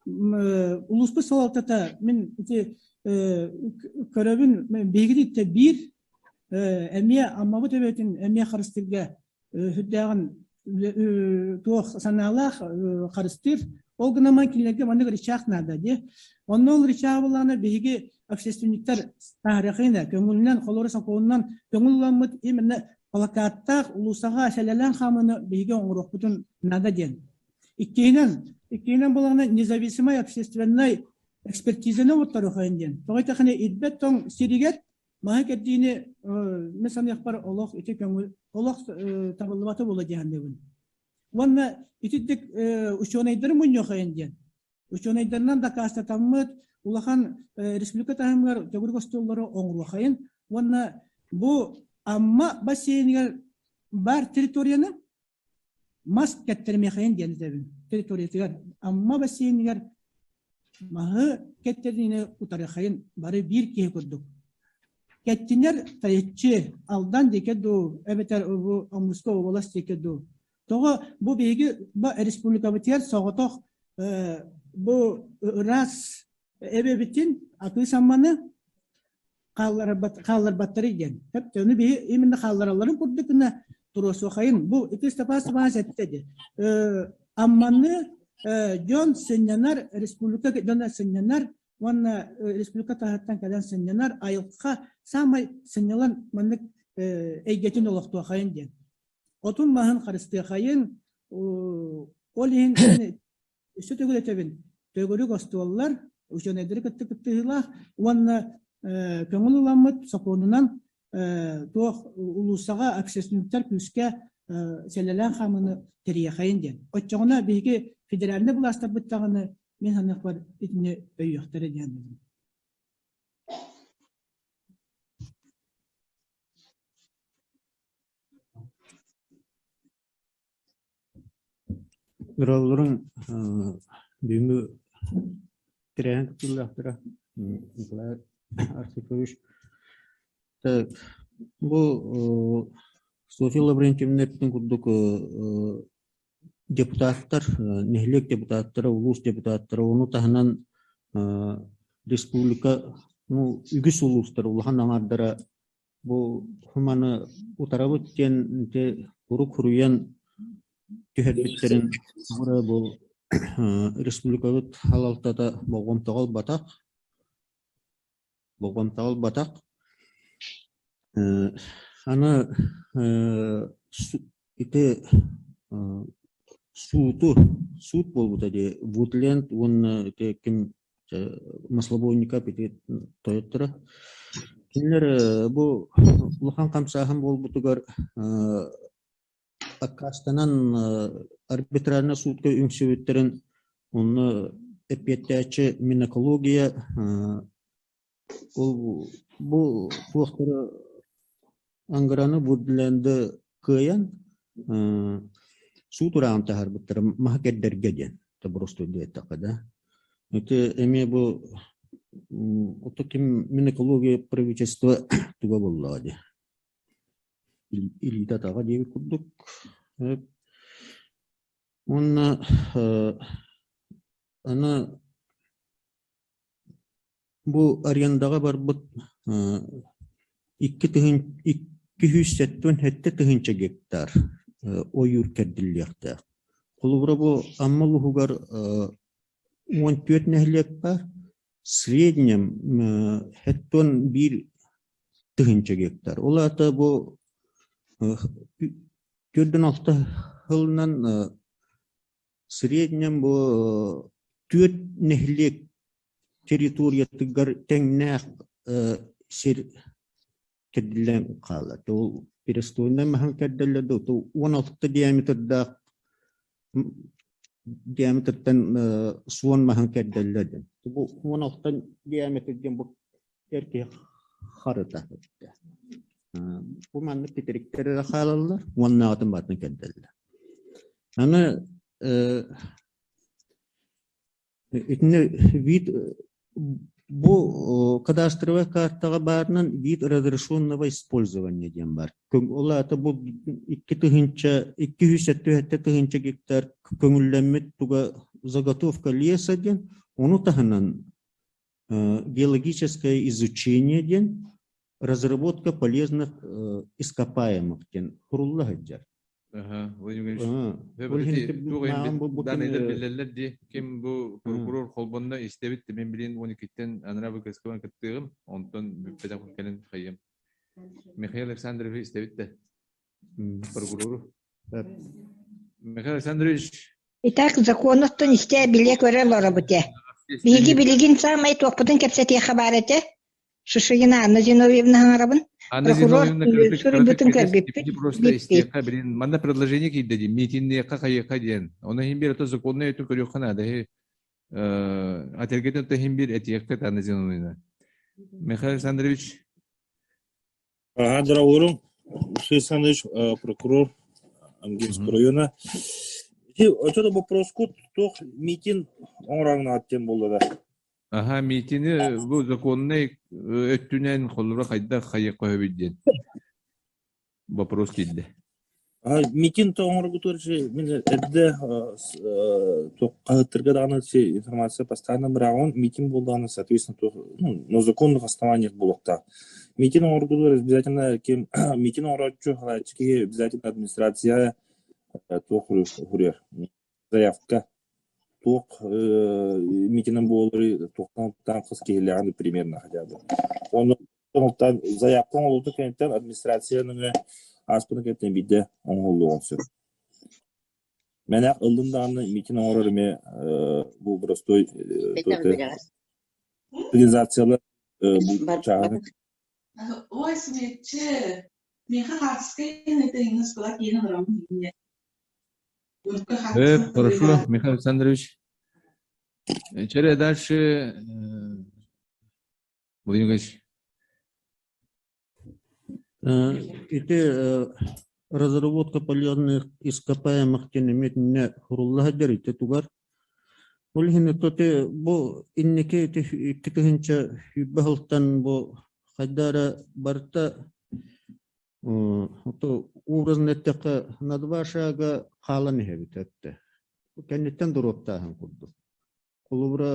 I: Улууспут салалтата мин ити көрөбүн биһигини биир эмиэ Аммабыт эбэтин эмиэ харыстыырга сүрдээҕин туох санаалаах харыстыыр. Ол гынан кинилэргэ маннык рычаг наада дии. Онно ол рычаг буоллаҕына биһиги общественниктар таарыхына көҥүлүнэн холоро сокуонунан көҥүл ыламмыт именно плакаттаах улуусаҕа сэлэлээн хаамыыны биһиги оҥоруохпутун наада диэн. Иккиһинэн, иккиһинэн буоллаҕына независимай общественнай экспертизаны оҥотторуохайын диэн. Тоҕо этэххинэ ирбэт тоҥ сиригэр Маһы кэрдиини мин саныахпар олох ити көҥүл олох табыллыбата буола диэханныыбын. Уонна итидик учуонайдары мунньуохайын диэн. Учуонайдарынан дакаастатаммыт улахан республика таһымыгар төгүрүк остуоллары оҥоруохайын уонна бу Амма бассейныгар баар территорияны мас кэттэримиэхэйин диэн этэбин. Территориятыгар Амма бассейныгар маһы кэттэриини утарыахайын бары биир киһи курдук. Кэттинэр тайыччы Алдан диэки дуу, эбэтэр бу Омуска уобалас диэки дуу. Тоҕо бу биһиги бу республикабытыгар соҕотох бу ыраас эбэбитин атыы самманы хаалларбаттары диэн. Ону биһи именно хаалларалларын курдук гына туруосуохайын. Бу ити Степан Степанович эттэ ди. Амманы дьон сынньанар, республика дьоно сынньанар уонна республика таһыттан кэлэн сынньанар айылҕа саамай сынньалан маннык эйгэтин олохтуохайын диэн. Отун маһын харыстыахайын, ол иһин Өссө төгүл этэбин, төгүрүк остуоллар учуонайдары кытта кыттыһыылаах уонна көҥүл ыламмыт сокуонунан туох улууссаҕа общественниктар күүскэ сэлэлээн хаамыыны тэрийэхэйин диэн. Оччоҕуна биһиги федеральнай былаастарбыт даҕаны мин саныахпар итини өйүөхтэрэ диэн.
J: Ыралларын бүгүҥҥү тэрээһин кыттыылаахтара Николай Архипович. Так, бу Софья Лаврентьевна эппитин курдук депутаттар, нэһилиэк депутаттара, улуус депутаттара, ону таһынан республика ну, үгүс улуустар улахан аҥаардара Бу маны утарабыт диэн ити урук хуруйан түһэрбиттэрин бу республикабыт халалтата болҕомтоҕо ылбатах болҕомтоҕо ылбатах аны ити сууту суут буолбута дии Вудленд уонна ити ким Маслобойников ити тойотторо. Кинилэр бу улахан хамсааһын буолбутугар аккаастанан арбитральнай суутка үҥсүбүттэрин онно эппиэттээччи Минэкология ол бу туохтары Ангараны Вудленды кыайан суут урааҕын таһаарбыттара маһы кэрдэргэ диэн тобурустуй диэтэххэ да. Ити эмиэ бу ото ким Минэкология правительство туга буоллаҕа дии. Илиитэ атаҕа диэбит курдук. Уонна аны Бу арендаҕа барбыт 277 тыһыынча гектар ойуур кэрдиллиэхтээх. Холобура бу Амма улууһугар 14 нэһилиэк баар, среднем 71 тыһыынча гектар. Ол аата бу 46 сылынан Среднем бу түөрт нэһилиэк территориятыгар тэҥнээх сир кэрдиллэн хаалар. Ол перестойнай маһын кэрдэллэр да, 16 диаметрдаах диаметртан суон маһын кэрдэллэр диэн. Бу 16 диаметр диэн бу эр киһи харыта. Бу маннык титириктэр эрэ хаалаллар, уоннааҕытын баатын кэрдэллэр. Аны итини вид Бу кадастровай картаҕа баарынан вид разрешенного использования диэн баар. Ол аата бу 2 тыһыынча, 277 тыһыынча гектар көҥүллэммит туга заготовка леса диэн, ону таһынан геологическое изучение диэн, разработка полезных ископаемых диэн сурулла сылдьар.
A: Аха, Владимир Ильич. Данныйдар биллэллэр дии. Ким бу прокурор холбонно истэбит, мен билин 12-тен анара выказкабан кыттыгым, онтон бүппэтэх кэлин хайым. Михаил Александрович истэбит да. Прокурору. Михаил Александрович.
H: Итак, законоттон истэ биле көрө олоробут ээ. Биһиги билигин саамай туохпутун кэпсэтиэххэ баар этэ. Шишигина Анна Зиновьевна хаҥарабын.
A: Анна
H: Прокурор
A: Зиновьевна кырытык
H: суруйбутун көрбүппүт.
A: Просто истиэххэ билин манна предложение киирдэ дии митинниэххэ хайыахха диэн. Оны иһин биир ото законный өтүн көрүөххэ наада. Атергетин ото иһин биир этиэххэ Анна Зиновьевна. Михаил Александрович.
K: Ага, здравствуйте. Михаил Александрович, прокурор Амгинского района. Ити вопрос кут туох митинг оҥорооҥно аттен буолла да?
A: Аха, митини бу законный өттүнэн холура хайдах хайыахха сөбүй диэн вопрос киирдэ.
K: Митинг оҥорбутугар мин эрдэ хаһыттарга даҕаны информация постоянно быраҕан митинг буоллаҕына, соответственно, туох, ну, на законных основаниях буолуохтаах. Митинг оҥорбутугар обязательно ким митинг оҥорооччу халааччы киһи обязательно администрация туох суруйар заявка туох митинг буолары туохтан хас киһилээҕин примерно хотя бы. Оны заявка оҥоһуллубутун кэнниттэн администрация нөҥүө ааспытын кэнниттэн биирдэ оҥоһуллуоҕун сөп. Мэнээх ыллын даҕаны митинг оҥорор эмиэ бу простой организациялар бу чааһын
L: Ой, Светче, миэхэ хааскай этиҥҥис кула киин олоромун
A: Хорошо, Михаил Александрович. Теперь дальше, Владимир Ильич.
J: Ити разработка полезных ископаемых диэн эмиэ сурулла сылдьар ити тугар. Ол иһин ити бу инники ити 2 тыһыынча 20 сылтан бу хайда эрэ барыта образно эттэххэ на два шага хаалан иһэбит этте. Кэнниттэн доруоптааһын курдук. Холобура,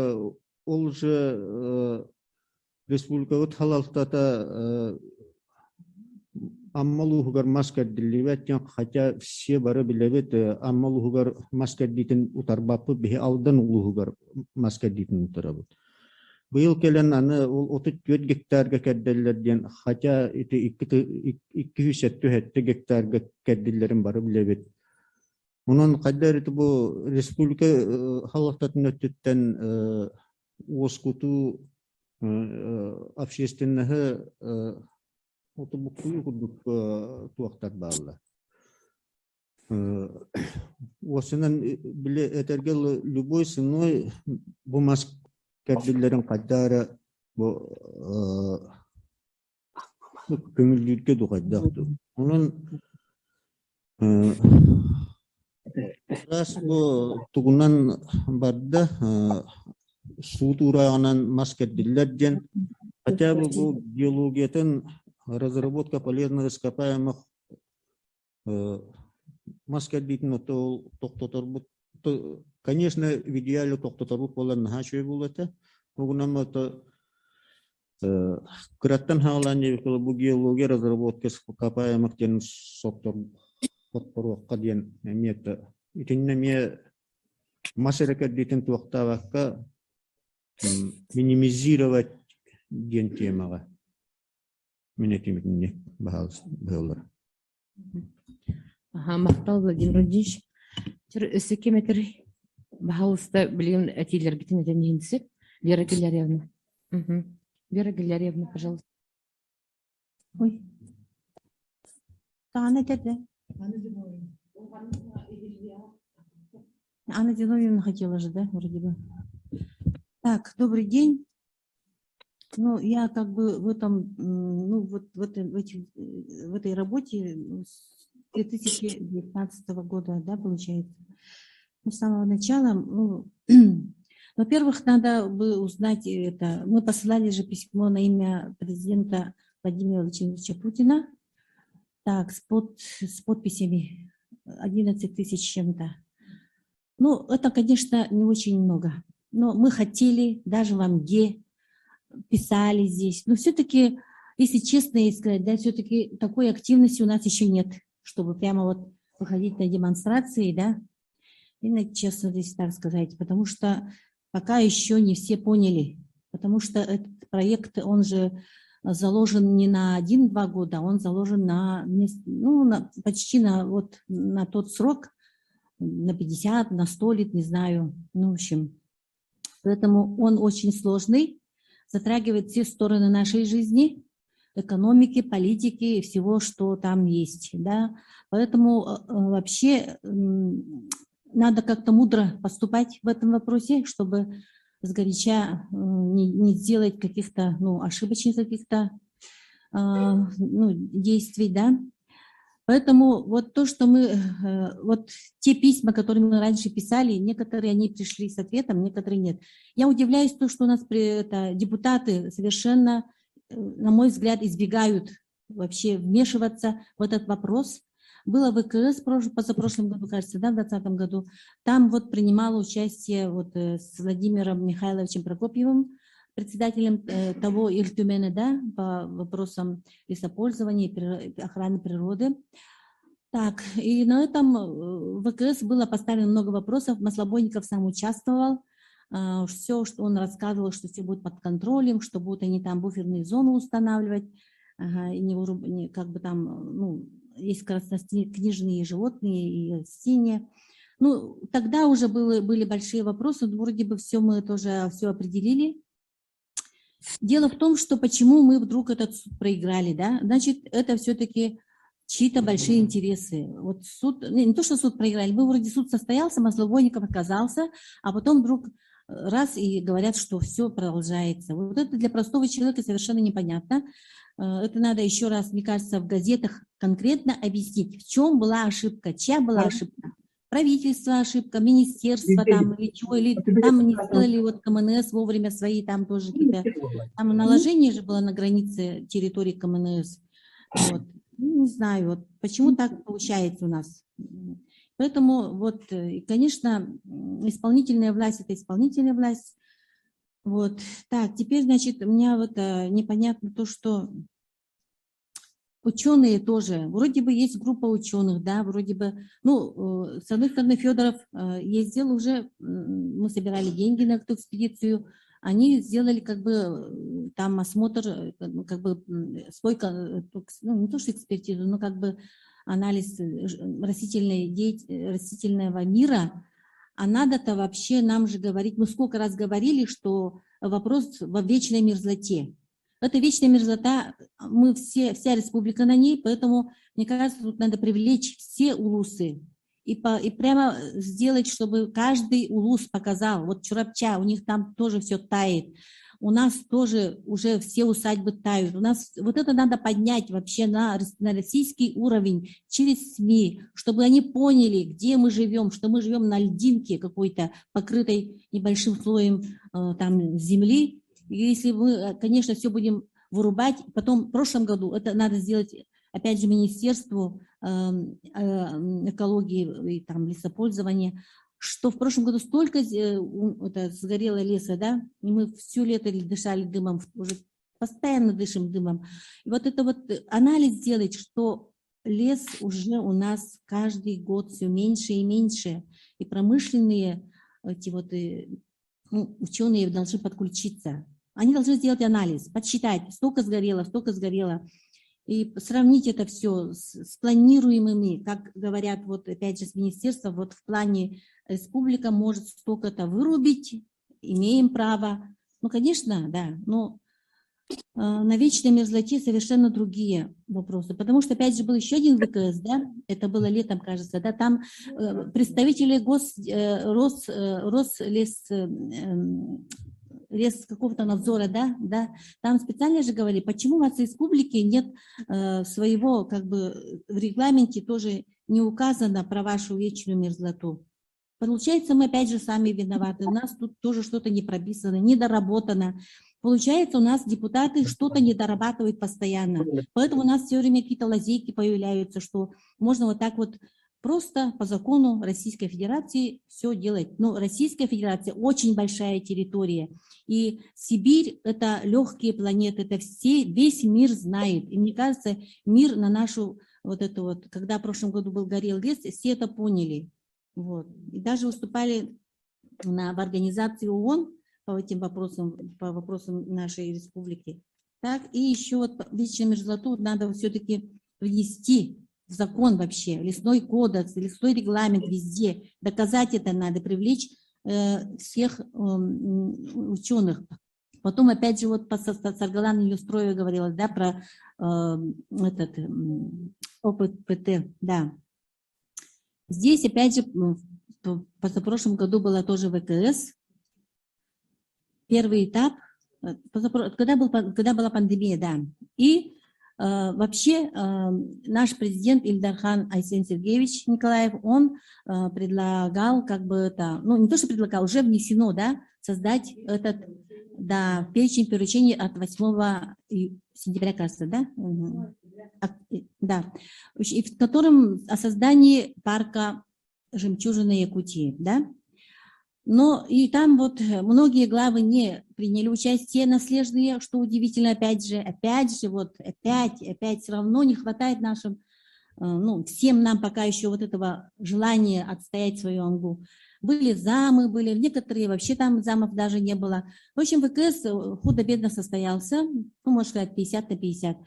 J: ол же республикабыт халалтата Амма улууһугар мас кэрдиллибэт диэн, хотя все бары билэбит, Амма улууһугар мас кэрдиитин утарбаппыт, биһи Алдан улууһугар мас кэрдиитин утарабыт. Быйыл кэлэн аны ол 34 гектарга кэрдэллэр диэн, хотя ити 277 гектарга кэрдиллэрин бары билэбит. Онон хайда эрэ бу республика халалтатын өттүттэн уоскутуу общественноһы буккуйуу курдук туохтар бааллар. Уосунан били этэргэ любой ценой бу мас кэрдиллэрин хайда эрэ бу көҥүллүүргэ дуу хайдах дуу. Онон раз бу тугунан барда суут уурааҕынан мас кэрдиллэр диэн, хотя бы бу геологиятын разработка полезных ископаемых мас кэрдиитин ото тохтоторбут, конечно, в идеале тохтоторбут буолар наһаа үчүгэй буолуо этэ. Угунан ото кыраттан хаалаан диэбит бу геология разработка ископаемых диэн соттор хотторуохха диэн эмиэ итиннэ эмиэ мас эрэ кэрдиитин туохтаабакка минимизировать диэн темаҕа мин этим итинник баһыллар.
C: Ага, махтал, Владимир Владимирович. Өссө ким этэр? Баһалыста билигин этиилэрбитин этэн иһинсик. Вера Гилярьевна. Вера Гилярьевна, пожалуйста.
M: Ой. Таана этэрде. Анна Зиновьевна хотела же, да, вроде бы. Так, добрый день. Ну, я как бы в этом, ну, вот в, этом, в, этих, в этой работе с 2019 года, да, получается. Ну, с самого начала, ну, Во-первых, надо бы узнать это. Мы посылали же письмо на имя президента Владимира Владимировича Путина. Так, с подписями 11 тысяч чем-то. Ну, это, конечно, не очень много. Но мы хотели, даже в Амге писали здесь. Но все-таки, если честно сказать, да, все-таки такой активности у нас еще нет, чтобы прямо вот выходить на демонстрации, да, и честно здесь так сказать, потому что пока еще не все поняли, потому что этот проект, он же заложен не на один-два года, он заложен на, ну, почти на, вот, на тот срок, на 50, на 100 лет, не знаю. Ну, в общем, поэтому он очень сложный, затрагивает все стороны нашей жизни, экономики, политики и всего, что там есть. Да? Поэтому вообще надо как-то мудро поступать в этом вопросе, чтобы сгоряча не сделать каких-то, ну, ошибочных каких-то, ну, действий, да. Поэтому вот то, что мы, вот те письма, которые мы раньше писали, некоторые они пришли с ответом, некоторые нет. Я удивляюсь то, что у нас это, депутаты совершенно, на мой взгляд, избегают вообще вмешиваться в этот вопрос. Было ВКС позапрошлом году, кажется, да, в 2020 году. Там вот принимала участие вот с Владимиром Михайловичем Прокопьевым, председателем того Ил Түмэнэ, да, по вопросам лесопользования и охраны природы. Так, и на этом ВКС было поставлено много вопросов. Маслобойников сам участвовал. Все, что он рассказывал, что все будет под контролем, что будут они там буферные зоны устанавливать, ага, и не, как бы там, ну, есть краснокнижные животные и растения. Ну, тогда уже были большие вопросы, но вроде бы все мы тоже все определили. Дело в том, что почему мы вдруг этот суд проиграли, да? Значит, это все-таки чьи-то большие интересы. Вот суд, не то, что суд проиграли, мы вроде суд состоялся, Маслобойников отказался, а потом вдруг раз и говорят, что все продолжается. Вот это для простого человека совершенно непонятно. Это надо еще раз, мне кажется, в газетах конкретно объяснить, в чем была ошибка, чья была ошибка. Правительство ошибка, министерство там или чего, или там не сделали вот КМНС вовремя свои там тоже какие-то, там наложение же было на границе территории КМНС. Вот. Ну, не знаю, вот почему так получается у нас. Поэтому вот, конечно, исполнительная власть – это исполнительная власть. Вот. Так, теперь, значит, у меня вот непонятно то, что ученые тоже, вроде бы есть группа ученых, да, вроде бы, ну, с одной стороны, Федоров ездил уже, мы собирали деньги на эту экспедицию, они сделали как бы там осмотр, ну, как бы свой, ну, не то что экспертизу, но как бы анализ растительного мира, а надо-то вообще нам же говорить, мы сколько раз говорили, что вопрос во вечной мерзлоте. Это вечная мерзлота, мы все, вся республика на ней, поэтому, мне кажется, тут надо привлечь все улусы и прямо сделать, чтобы каждый улус показал. Вот Чурапча, у них там тоже все тает. У нас тоже уже все усадьбы тают. У нас вот это надо поднять вообще на российский уровень через СМИ, чтобы они поняли, где мы живем, что мы живем на льдинке какой-то, покрытой небольшим слоем там земли. И если мы, конечно, все будем вырубать, потом в прошлом году это надо сделать, опять же, Министерству экологии и там лесопользования, что в прошлом году столько это, сгорело леса, да, и мы все лето дышали дымом, уже постоянно дышим дымом. И вот это вот анализ сделать, что лес уже у нас каждый год все меньше и меньше, и промышленные эти вот, ну, ученые должны подключиться. Они должны сделать анализ, подсчитать, столько сгорело, столько сгорело. И сравнить это все с планируемыми, как говорят, вот опять же с министерства, вот в плане республика может столько-то вырубить, имеем право. Ну, конечно, да, но на вечной мерзлоте совершенно другие вопросы. Потому что, опять же, был еще один ВКС, да, это было летом, кажется, да, там представители гос, Рос, Рослес, лес какого-то надзора, да, там специально же говорили, почему у вас в республике нет своего, как бы, в регламенте тоже не указано про вашу вечную мерзлоту. Потому Получается, мы опять же сами виноваты. У нас тут тоже что-то не прописано, недоработано. Получается, у нас депутаты что-то не дорабатывают постоянно. Поэтому у нас все время какие-то лазейки появляются, что можно вот так вот просто по закону Российской Федерации все делать. Но Российская Федерация очень большая территория. И Сибирь – это легкие планеты, это все, весь мир знает. И мне кажется, мир на нашу вот эту вот, когда в прошлом году был горел лес, все это поняли. Вот. И даже выступали в организации ООН по этим вопросам, по вопросам нашей республики. Так, и еще вот вечную мерзлоту надо все-таки внести в закон вообще, лесной кодекс, лесной регламент везде. Доказать это надо, привлечь всех ученых. Потом, опять же, вот Саргалана Неустроева говорила, да, про этот ОППТ, да. Здесь, опять же, в позапрошлом году была тоже ВКС. Первый этап, когда была пандемия, да. И вообще наш президент Ил Дархан Айсен Сергеевич Николаев, он предлагал, как бы это, ну не то, что предлагал, уже внесено, да, создать этот, да, перечень поручений от 8 сентября, кажется, да? Угу. Да, и в котором о создании парка «Жемчужина Якутии», да? Но и там вот многие главы не приняли участие наследные, что удивительно, опять же, вот опять, опять все равно не хватает нашим, ну, всем нам пока еще вот этого желания отстоять свою Амгу. Были замы, были, некоторые вообще там замов даже не было. В общем, ВКС худо-бедно состоялся, ну, можно сказать, 50 на 50.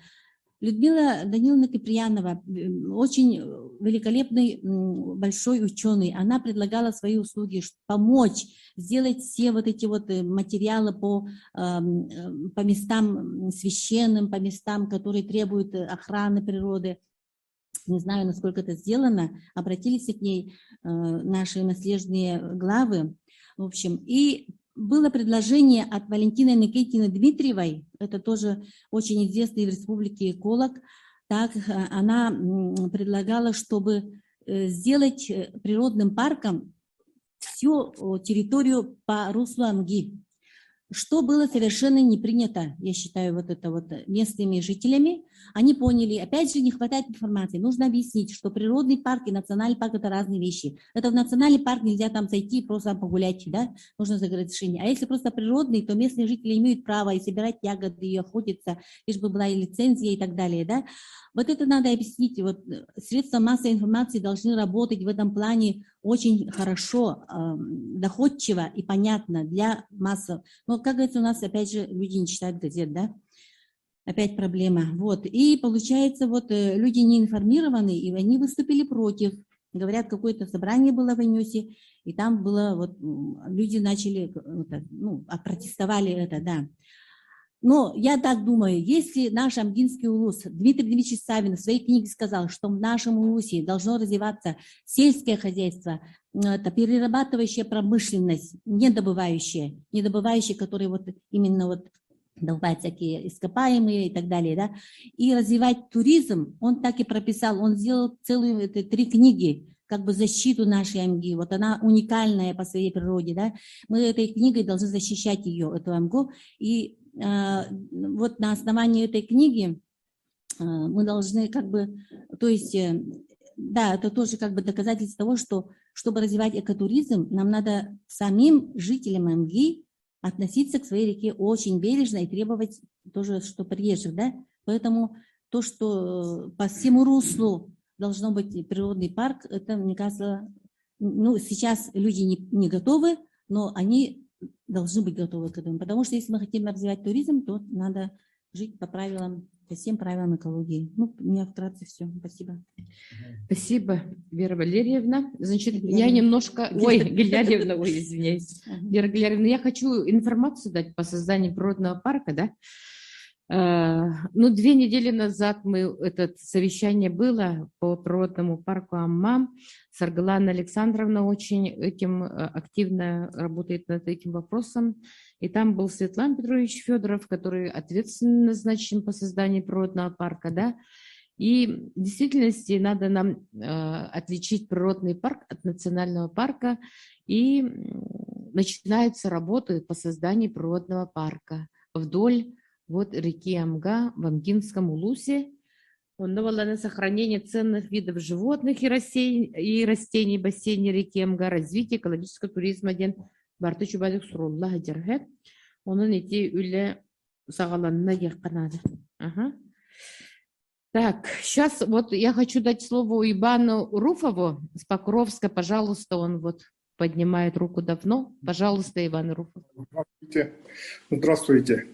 M: Людмила Даниловна Киприянова, очень великолепный большой ученый, она предлагала свои услуги, помочь сделать все вот эти вот материалы по местам священным, по местам, которые требуют охраны природы. Не знаю, насколько это сделано. Обратились к ней наши наследные главы. В общем, и было предложение от Валентины Никитины Дмитриевой, это тоже очень известный в республике эколог, так она предлагала, чтобы сделать природным парком всю территорию по руслу Амги, что было совершенно не принято, я считаю, вот это вот местными жителями. Они поняли, опять же, не хватает информации. Нужно объяснить, что природный парк и национальный парк – это разные вещи. Это в национальный парк нельзя там зайти и просто погулять, да, нужно за разрешение. А если просто природный, то местные жители имеют право и собирать ягоды, и охотиться, лишь бы была и лицензия и так далее, да. Вот это надо объяснить. Вот средства массовой информации должны работать в этом плане очень хорошо, доходчиво и понятно для массы. Но, как говорится, у нас, опять же, люди не читают газет, да? Опять проблема. Вот. И получается, вот люди не информированы, и они выступили против. Говорят, какое-то собрание было в Инюсе, и там было, вот, люди начали, ну, протестовали это, да. Но я так думаю, если наш Амгинский улус, Дмитрий Дмитриевич Савин в своей книге сказал, что в нашем улусе должно развиваться сельское хозяйство, это перерабатывающая промышленность, не добывающая, которая вот именно вот добывает всякие ископаемые и так далее, да, и развивать туризм, он так и прописал, он сделал целую, это, 3 книги, как бы защиту нашей Амги, вот она уникальная по своей природе, да, мы этой книгой должны защищать ее, эту Амгу, и вот на основании этой книги мы должны как бы, то есть, да, это тоже как бы доказательство того, что чтобы развивать экотуризм, нам надо самим жителям Амги относиться к своей реке очень бережно и требовать тоже, что приезжих, да, поэтому то, что по всему руслу должно быть природный парк, это, мне кажется, ну, сейчас люди не готовы, но они должны быть готовы к этому, потому что если мы хотим развивать туризм, то надо жить по правилам, по всем правилам экологии. Ну, у меня вкратце все. Спасибо.
C: Спасибо, Вера Валерьевна. Значит, я немножко... Ой, Гильярьевна, ой, извиняюсь. Вера Гильярьевна, я хочу информацию дать по созданию природного парка, да? Ну, 2 недели назад мы, это совещание было по природному парку Амма. Саргалана Александровна очень этим активно работает над этим вопросом. И там был Светлан Петрович Федоров, который ответственно назначен по созданию природного парка, да. И в действительности надо нам отличить природный парк от национального парка. И начинаются работы по созданию природного парка вдоль вот реки Амга в Амгинском улусе. Он на сохранение ценных видов животных и растений в бассейне реки Амга, развитие экологического туризма диэн барыта үчүгэйдик сурулла сылдьар. Онон ити үлэ саҕаланна диэххэ наада. Ага. Так, сейчас вот я хочу дать слово Ивану Руфову с Покровска. Пожалуйста, он вот поднимает руку давно. Пожалуйста, Иван Руфов.
N: Здравствуйте. Здравствуйте.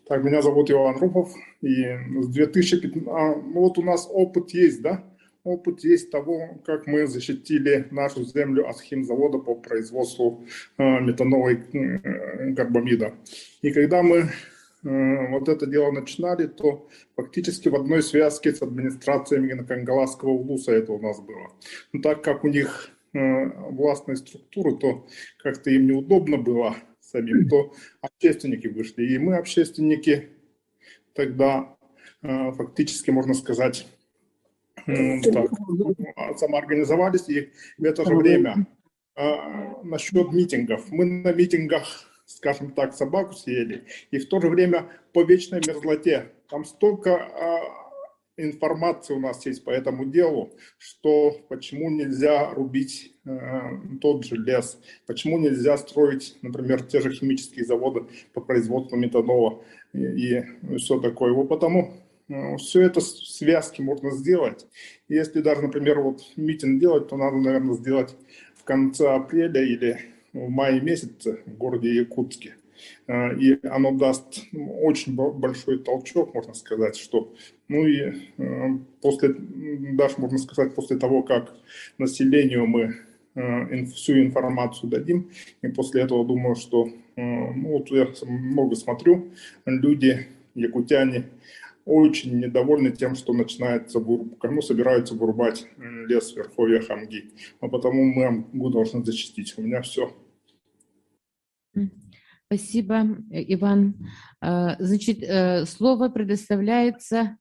N: Так, меня зовут Иван Руфов. И с 2015. Ну вот у нас опыт есть, да? Опыт есть того, как мы защитили нашу землю от химзавода по производству метанола и карбамида. И когда мы вот это дело начинали, то фактически в одной связке с администрацией именно Кангаласского улуса это у нас было. Но так как у них властные структуры, то как-то им неудобно было самим, то общественники вышли. И мы, общественники, тогда фактически, можно сказать, так, самоорганизовались, и в это же время насчет митингов. Мы на митингах, скажем так, собаку съели, и в то же время по вечной мерзлоте. Там столько информации у нас есть по этому делу, что почему нельзя рубить тот же лес, почему нельзя строить, например, те же химические заводы по производству метанола и все такое. Вот потому все это в связке можно сделать. Если даже, например, вот митинг делать, то надо, наверное, сделать в конце апреля или в мае месяце в городе Якутске. И оно даст очень большой толчок, можно сказать, что, ну и после, даже можно сказать, после того, как населению мы всю информацию дадим, и после этого думаю, что, ну вот я много смотрю, люди, якутяне, очень недовольны тем, что начинается вырубка, ну, собираются вырубать лес в верховьях Амги. А потому мы Амгу должны защитить. У меня все.
C: Спасибо, Иван. Значит, слово предоставляется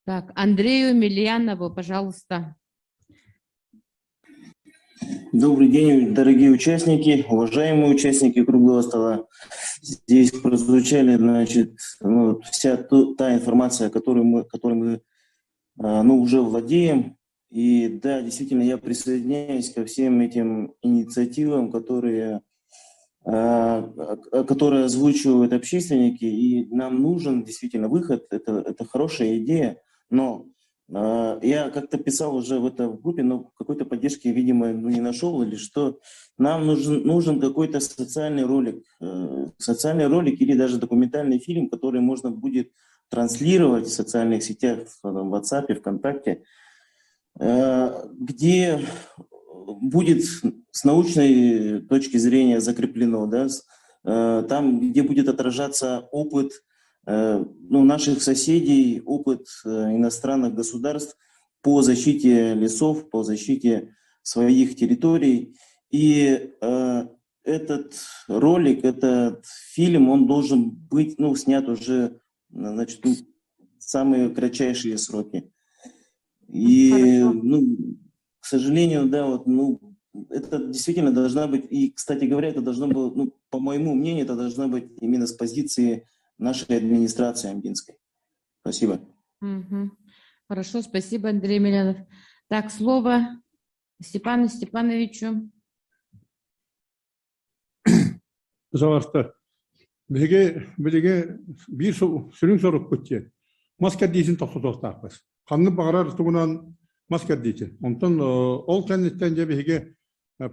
C: так, Андрею Мильянову, пожалуйста.
O: Добрый день, дорогие участники, уважаемые участники круглого стола. Здесь прозвучали, значит, ну, вся та информация, которой мы, ну, уже владеем. И да, действительно, я присоединяюсь ко всем этим инициативам, которые озвучивают общественники, и нам нужен действительно выход, это хорошая идея, но я как-то писал уже в это в группе, но какой-то поддержки, видимо, ну, не нашел или что. Нам нужен какой-то социальный ролик или даже документальный фильм, который можно будет транслировать в социальных сетях, в WhatsApp, ВКонтакте, где будет с научной точки зрения закреплено, да, там, где будет отражаться опыт, ну, наших соседей, опыт иностранных государств по защите лесов, по защите своих территорий. И этот ролик, этот фильм, он должен быть, ну, снят уже, значит, ну, в самые кратчайшие сроки. И, ну, к сожалению, да, вот, ну, это действительно должна быть, и, кстати говоря, это должно было, ну, по моему мнению, это должно быть именно с позиции нашей администрации Амгинской. Спасибо.
C: Угу. Хорошо, спасибо, Андрей Емельянов. Так, слово Степану Степановичу.
D: Пожалуйста. Биһиги билиги биир сүрүн сорукпут диэн мас кэрдиитин тохтотуохтаахпыт. Ханнык баҕарар тугунан мас кэрдиитин. Онтон ол кэнниттэн дьэ биһиги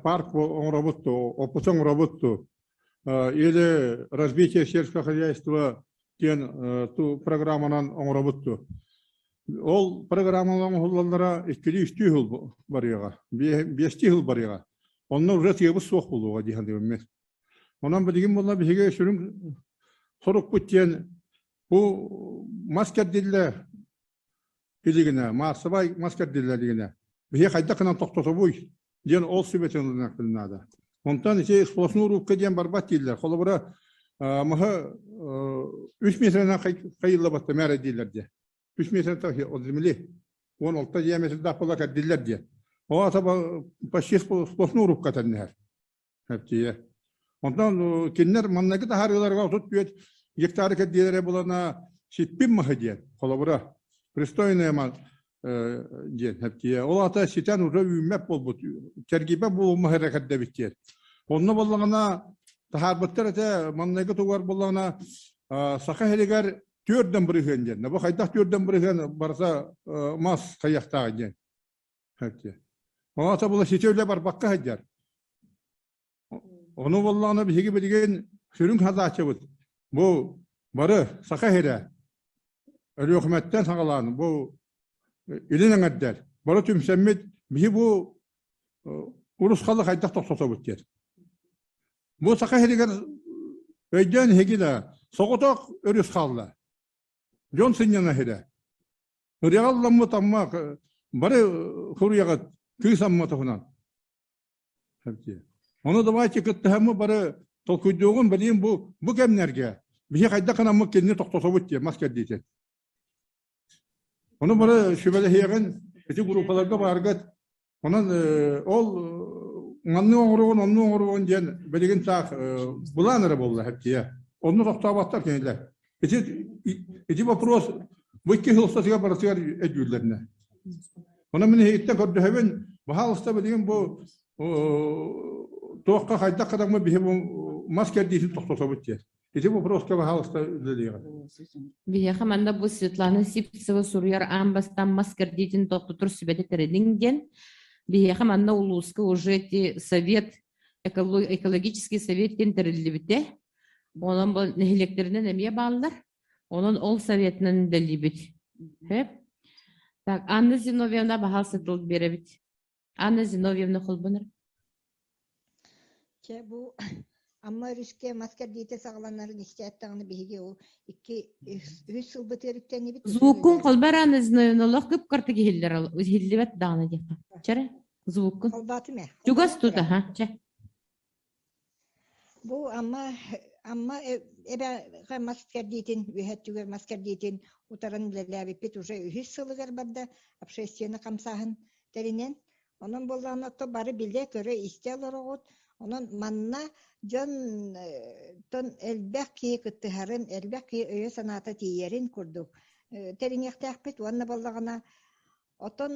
D: парк оҥоробут, оппут оҥоробут, или развитие сельского хозяйства диэн ту программанан оҥоробут. Ол программалар оҥоһуллаллара 2-лии 3-түү сыл барыаҕа, 5-тии сыл барыаҕа. Онно уже тыабыт суох буолуоҕа дии саныыбын. Онон билигин буолла биһиги сүрүн сорукпут диэн бу мас кэрдиллэ илигинэ, маассабай мас кэрдиллэ илигинэ биһиги хайдах гынан тохтотобуй диэн ол сүбэтин ылыныахпын наада. Онтон ити сплошной рубка диэн барбат дииллэр. Холобура, маһы 3 метрынан хайыллабатта мээрэ дииллэр диэ. Үс миэтэрэ от земли. 16 диаметрдаах буола кэрдиллэр диэн. Ол аата почти сплошной урукка тэнниһэр. Хэптиэ. Онтон кинилэр маннайгы таһаарыыларга 34 гектары кэрдиилэрэ булана сиппин маһы диэн. Холобура, пристойная мас диэн хэптиэ. Ол аата ситэн уже үүммэт буолбут, кэргийбэт буолбут маһы эрэ кэрдэбит диэн. Онно буоллаҕына таһаарбыттар этэ маннайгы тугар буоллаҕына саха сиригэр түөрдэн бырыһыан диэн. Бу хайдах түөрдэн бырыһыан барыта мас хайыахтаах диэн. Оҕото була сити үлэ барбакка сылдьар. Ону буоллаҕына биһиги билигин сүрүн хадааччыбыт бу бары саха сирэ Өлүөхүмэттэн саҕалаан бу илин эҥэрдэр бары түмсэммит биһи бу урусхалы хайдах тохтотобут диэн. Бу саха сиригэр өйдөөн иһиги да соҕотох өрүс хаалла. Дьон сынньана сирэ. Ырыаҕа ылламмыт Амма бары хуруйаҕыт кыыс Амма туһунан. Ону давайте кыттыһаммыт бары толкуйдуоҕун билигин бу бу кэмнэргэ биһи хайдах гынаммыт кинини тохтотобут диye мас кэрдиитин. Ону бары сүбэлэһиэҕин ити группаларга бааргат онон ол манны оҥоруон онну оҥоруон диэн билигин таах былаан эрэ буолла хэптиэ. Онну тохтооботтор кинилэр. Ити ити вопрос бу икки сыл устатыгар барытыгар өйдүүллэринэ. Онон мин иһиттэн көрдөһөбүн, баһаалыста билигин бу туохха хайдах кадаммы биһи бу мас кэрдиитин тохтотобут диэн. Ити вопроска баһаалыста үлэлиэҕэ.
C: Биһиэхэ манна бу Светлана Сивцева суруйар аан бастаан мас кэрдиитин тохтотор сүбэтэ тэрилиҥ диэн. Биһиэхэ манна улууска уже эти совет экологический совет диэн тэриллибитэ. Онон бу нэһилиэктэринэн эмиэ бааллар. Онон ол советынан үлэлиибит. Хөп. Так, Анна Зиновьевна баһаалыста тыл биэрэбит. Анна Зиновьевна холбонор.
H: Чэ, бу Амма өрүскэ мас кэрдиитэ саҕаланарын истээт даҕаны биһиги ол икки үһүс сылбытыгар үктэннибит.
C: Звукун холбор Анна Зиновьевна олох кып-кыртык иһиллэр иһиллибэт даҕаны диэххэ. Чэрэ, звуккун.
H: Холбоотум ээ.
C: Чугас тут, аха, чэ.
H: Бу Амма Амма эбэҕэ мас кэрдиитин, үөһэ өттүгэр мас кэрдиитин утаран үлэлээбиппит уже үһүс сылыгар барда общественнай хамсааһын тэринэн. Онон буоллаҕына то бары билэ-көрө истэ олороҕут. Онон манна дьон тон элбэх киһи кыттыһарын, элбэх киһи өйө-санаата тиийэрин курдук тэриниэхтээхпит уонна буоллаҕына Оттон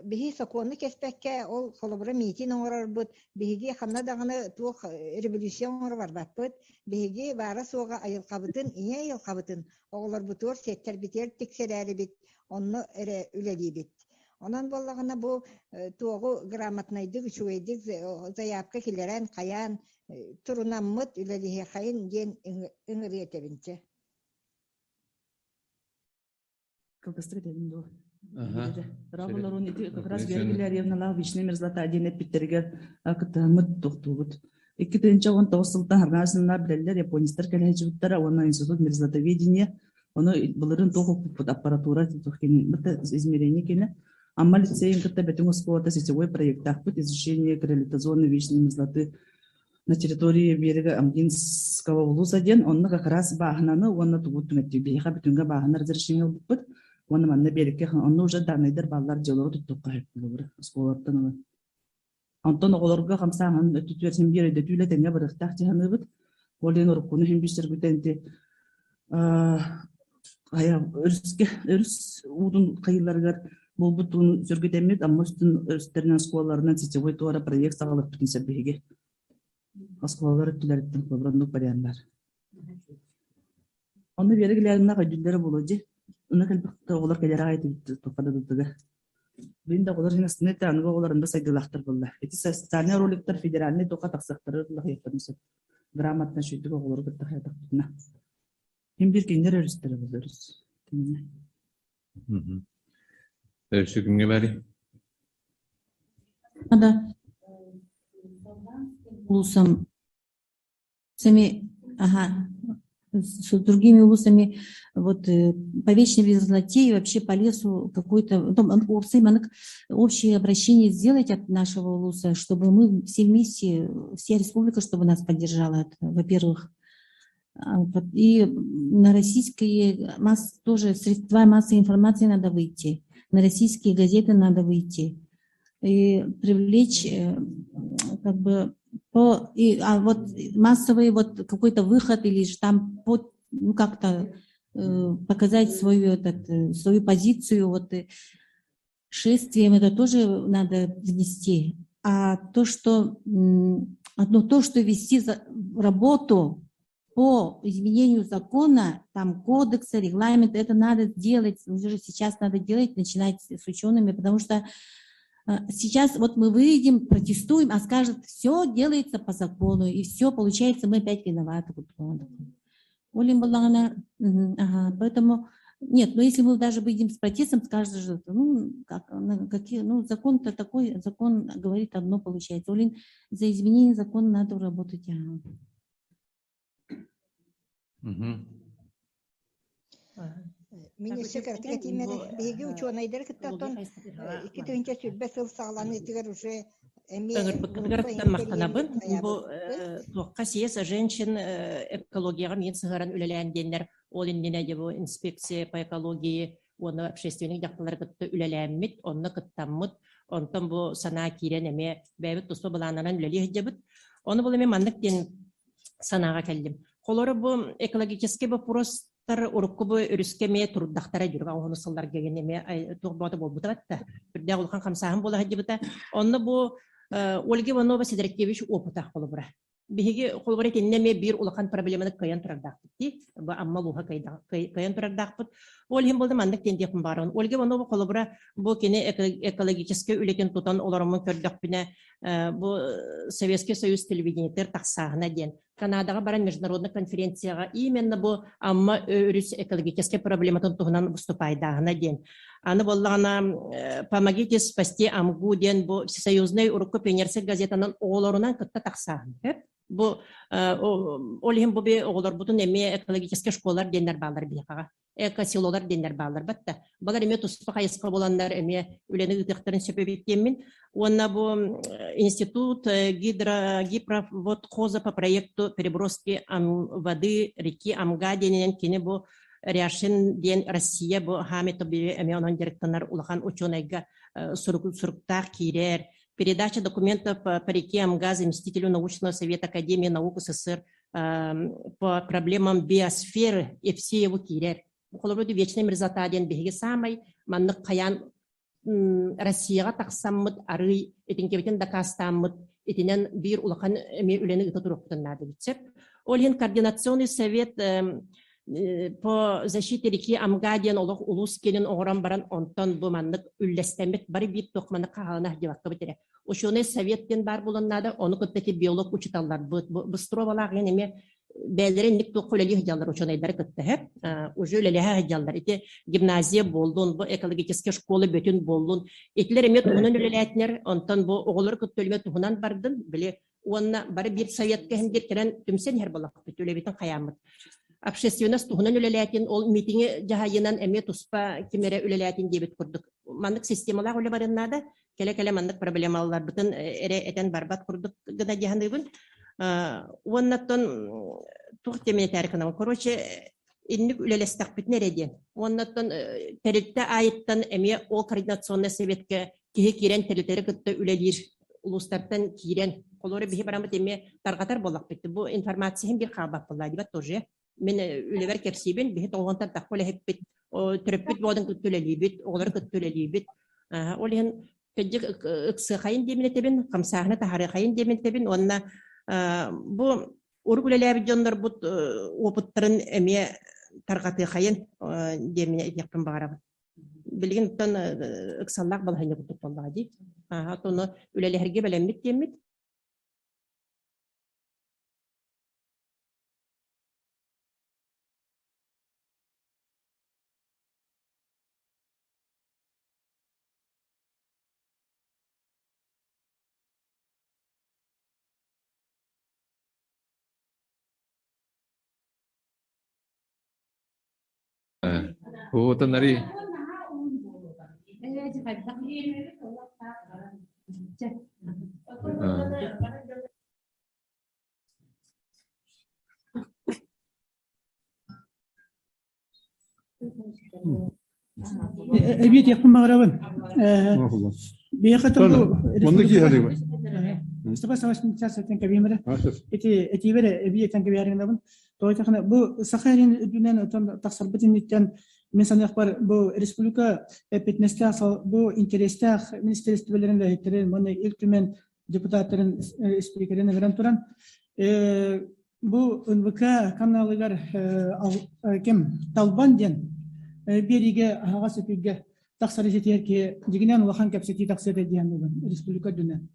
H: биһи сокуону кэспэккэ, ол холобура миитин оҥорорбут, биһиги ханна даҕаны туох революция оҥоро барбаппыт, биһиги баара-суоҕа айылҕабытын, ийэ айылҕабытын оҕолорбутугар, сиэттэрбитигэр тиксэрээрибит, онно эрэ үлэлиибит. Онон буоллаҕына бу туоҕу грамотнайдык, үчүгэйдик заявка киллэрэн, хайаан турунаммыт үлэлиһиэхэйин диэн ыҥырыы этэбин чэ.
F: Кылгастык этэбин дуо? Раболорун ити как раз Вера Гилярьевналаах вечная мерзлота диэн эппиттэригэр кыттыһаммыт тохтуубут. 2019 сылтан Харгасыннар билэллэр японецтар кэлэһэччибиттара уонна институт мерзлотоведения ону былырын туох укпуппут аппаратура измерение кини Амма лицейин кытта Бөтүҥ оскуолата сетевой проектаахпыт изучение кролитозоны вечной мерзлоты на территории берега Амгинского улуса диэн онно как раз бааһынаны уонна тугу түҥэттүү биһиэхэ бүтүнгэ бааһына разрешение ылбыппыт уонна манна биэриккэ онно уже данныйдар бааллар дьыалары туттуохха сөп болобура оскуолаттан ылан онтон оҕолорго хамсааһын өттүтүгэр син биир өйдөтүүлэ тэҥҥэ барыахтаах дьаһаныыбыт ол иһин уруккуну иһин бүүсэргүтэн ити өрүскэ өрүс уутун хайыыларыгар буолбут ууну сөргүтэммит Амма үстүн өрүстэринэн оскуолаларынан сетевой туора проект саҕалыахпытын сөп биһиги оскуолалар өттүлэриттэн холобур оннук варианнар Онно Вера Гелярьевна өйдүүллэрэ буолуо дии. Онно кэлбит оҕолор кэлэр аҕай туохха да дылдыга. Билин да оҕолор иһин астына этэ, аныгы оҕолор онно сайдыылаахтар буолла. Ити социальнай роликтар федеральнай туохха тахсыахтара улахыйыахтарын сөп. Грамотно үчүгдүк оҕолору кытта хайатахпытына. Ким биир кинилэр өрүстэрэ буолла өрүс.
A: Өссө кимҥэ бари?
M: Надо улусам сами, ага, с другими улусами вот по вечной мерзлоте и вообще по лесу какой-то общее обращение сделать от нашего улуса, чтобы мы все вместе, вся республика, чтобы нас поддержала, это, во-первых. И на российские масс, тоже средства массовой информации надо выйти, на российские газеты надо выйти и привлечь как бы по и а вот массовый вот какой-то выход или же там по, ну как-то показать свою этот свою позицию вот шествием это тоже надо внести. А то, что одно то, что вести за, работу по изменению закона, там кодекса, регламента, это надо делать, уже сейчас надо делать, начинать с учеными, потому что сейчас вот мы выйдем, протестуем, а скажут, все делается по закону, и все, получается, мы опять виноваты. Ага, поэтому нет, но если мы даже выйдем с протестом, скажут, что ну, как, какие, ну, закон-то такой, закон говорит одно, получается. Ол иһин, за изменение закона надо работать. Ага.
A: Угу.
H: Мин өссө кыратык этиим эрэ. Биһиги учуонайдары кытта оттон 2020 сыл саҕаланыытыгар уже эмиэ
P: Ыҥырбыккытыгар махтанабын. Бу туохха съезд женщин экологияҕа миин сыһыаран үлэлээн диэннэр ол иннинэ дьэ бу инспекция по экологии уонна общественник дьахталлары кытта үлэлээммит, онно кыттаммыт, онтон бу санаа киирэн эмиэ бэйэбит туспа былааннанан үлэлии сылдьабыт. Ону бұл эмиэ маннык диэн санааҕа кэллим. Холоро бу экологический вопростар урукку бу өрүскэ эмиэ турдахтара дьүрүк оҕону сылларга эмиэ туох боото буолбута батта. Үрдээх улахан хамсааһын буола сылдьыбыта. Онно бу Ольга Иванова Сидоркевич опыта холобура. Биһиги холобура итиннэ эмиэ биир улахан проблеманы кыайан турардаахпыт дии. Бу Амма улууһа кыайан турардаахпыт. Ол иһин буолда маннык диэн диэхпин баҕарабын. Ольга Иванова холобура бу кини экологическай үлэтин тутан олороммун көрдөхпүнэ бу Советский Союз телевидениетигэр тахсааһына диэн Канадаҕа баран международный конференцияҕа именно бу Амма өрүс экологическай проблематын туһунан выступайдааһына диэн. Аны буоллаҕына «Помогите спасти Амгу» диэн бу всесоюзный урукку пионерскай газетанан оҕолорунан кытта тахсааһын. Бу ол иһин бу би оҕолорбутун эмиэ экологическай школалар диэннэр бааллар биһиэхэҕэ. Эко-селолар диэннэр бааллар батта. Балар эмиэ туспа хайысха буоланнар эмиэ үлэни ыытыахтарын сөп эбит диэммин. Уонна бу институт гидро гипроводхоза по проекту переброски воды реки Амга диэнинэн кини бу Ряшин диэн Россия бу Хамитов эмиэ онон дьарыктанар улахан учуонайга суруктаах киирэр. Передача документов по реке Амга заместителю научного совета Академии наук СССР по проблемам биосферы Евсееву киирэр. Холобур, вечная мерзлота диэн биһиги саамай маннык хайаан Россияҕа тахсаммыт арыый итинкэбитин дакаастааммыт итинэн биир улахан эмиэ үлэни ыыта туруохпутун наада эбит сөп. Ол иһин координационный совет по защите реки Амга диэн олох улуус киэнин оҥорон баран онтон бу маннык үллэстэммит бары биир туох маннык хаалана дьыбаккабыт эрэ. Ученый совет диэн баар буолан наада, ону кытта ити биолог учуталларбыт, Быстровалаах диэн эмиэ бэйэлэрэ инник туохха үлэлии сылдьаллар учуонайдары кытта һэп уже үлэлэһэ сылдьаллар ити гимназия буоллун бу экологическай школа бүтүн буоллун итилэр эмиэ туһунан үлэлээтинэр онтон бу оҕолору кытта үлэмэ туһунан бардын били уонна бары биир советка иһин биир кэлэн түмсэн иһэр буоллахпыт үлэбитин хайааммыт общественность туһунан үлэлээтин ол митинги дьаһайынан эмиэ туспа ким эрэ үлэлээтин диэбит курдук маннык системалаах үлэ барыан наада кэлэ-кэлэ маннык проблемаларбытын эрэ этэн барбат курдук гына дьаһаныыбын. Уоннаттан туох диэмин этээри гынабын. Короче, инник үлэлэстэхпитинэ эрэ диэн. Уоннаттан тэрилтэ аайыттан эмиэ ол координационный советка киһи киирэн тэрилтэри кытта үлэлиир улуустартан киирэн холуора биһи бараммыт эмиэ тарҕатар буоллахпыт. Бу информация иһин биир хаалбат буолла дибат тоже. Мин үлэбэр кэпсиибин, биһи тоҕонтон тахха үлэһиппит, төрөппүт буолан кытта үлэлиибит, оҕолору кытта үлэлиибит. Ол иһин кырдьык ыксыахайын диэмин этэбин, хамсааһыны таһаарыахайын диэмин этэбин уонна бу урук үлэлээбит дьоннорбут опыттарын эмиэ тарҕатыахайын диэмин этиэхпин баҕарабын. Билигин оттон ыксаллаах балаһыанньа курдук буоллаҕа дии. Ону үлэлэһэргэ бэлэммит диэммит.
A: Вот Ари.
I: Эбиэт яқпын баҕарабын. Биэхэ тобу
D: Онно киһи
I: Степан Савасьевич этен кэбиэмэрэ. Ити этиибэр эбии этен кэбиэринабын. Тойтахына бу Саха сирин үрдүнэн отон тахсарбыт инниттэн мен саныахпар бу республика эппитинэстээх бу интэриэстээх министерстволарын үлэһиттэрин уонна Ил Түмэн депутаттарын спикерин ыҥыран туран бу НВК каналыгар ким Талбан диэн биэриигэ аһаҕас эфиргэ тахсар иситиэр киһи дьигинэн улахан кэпсэтии тахсыа диэн республика үрдүнэн.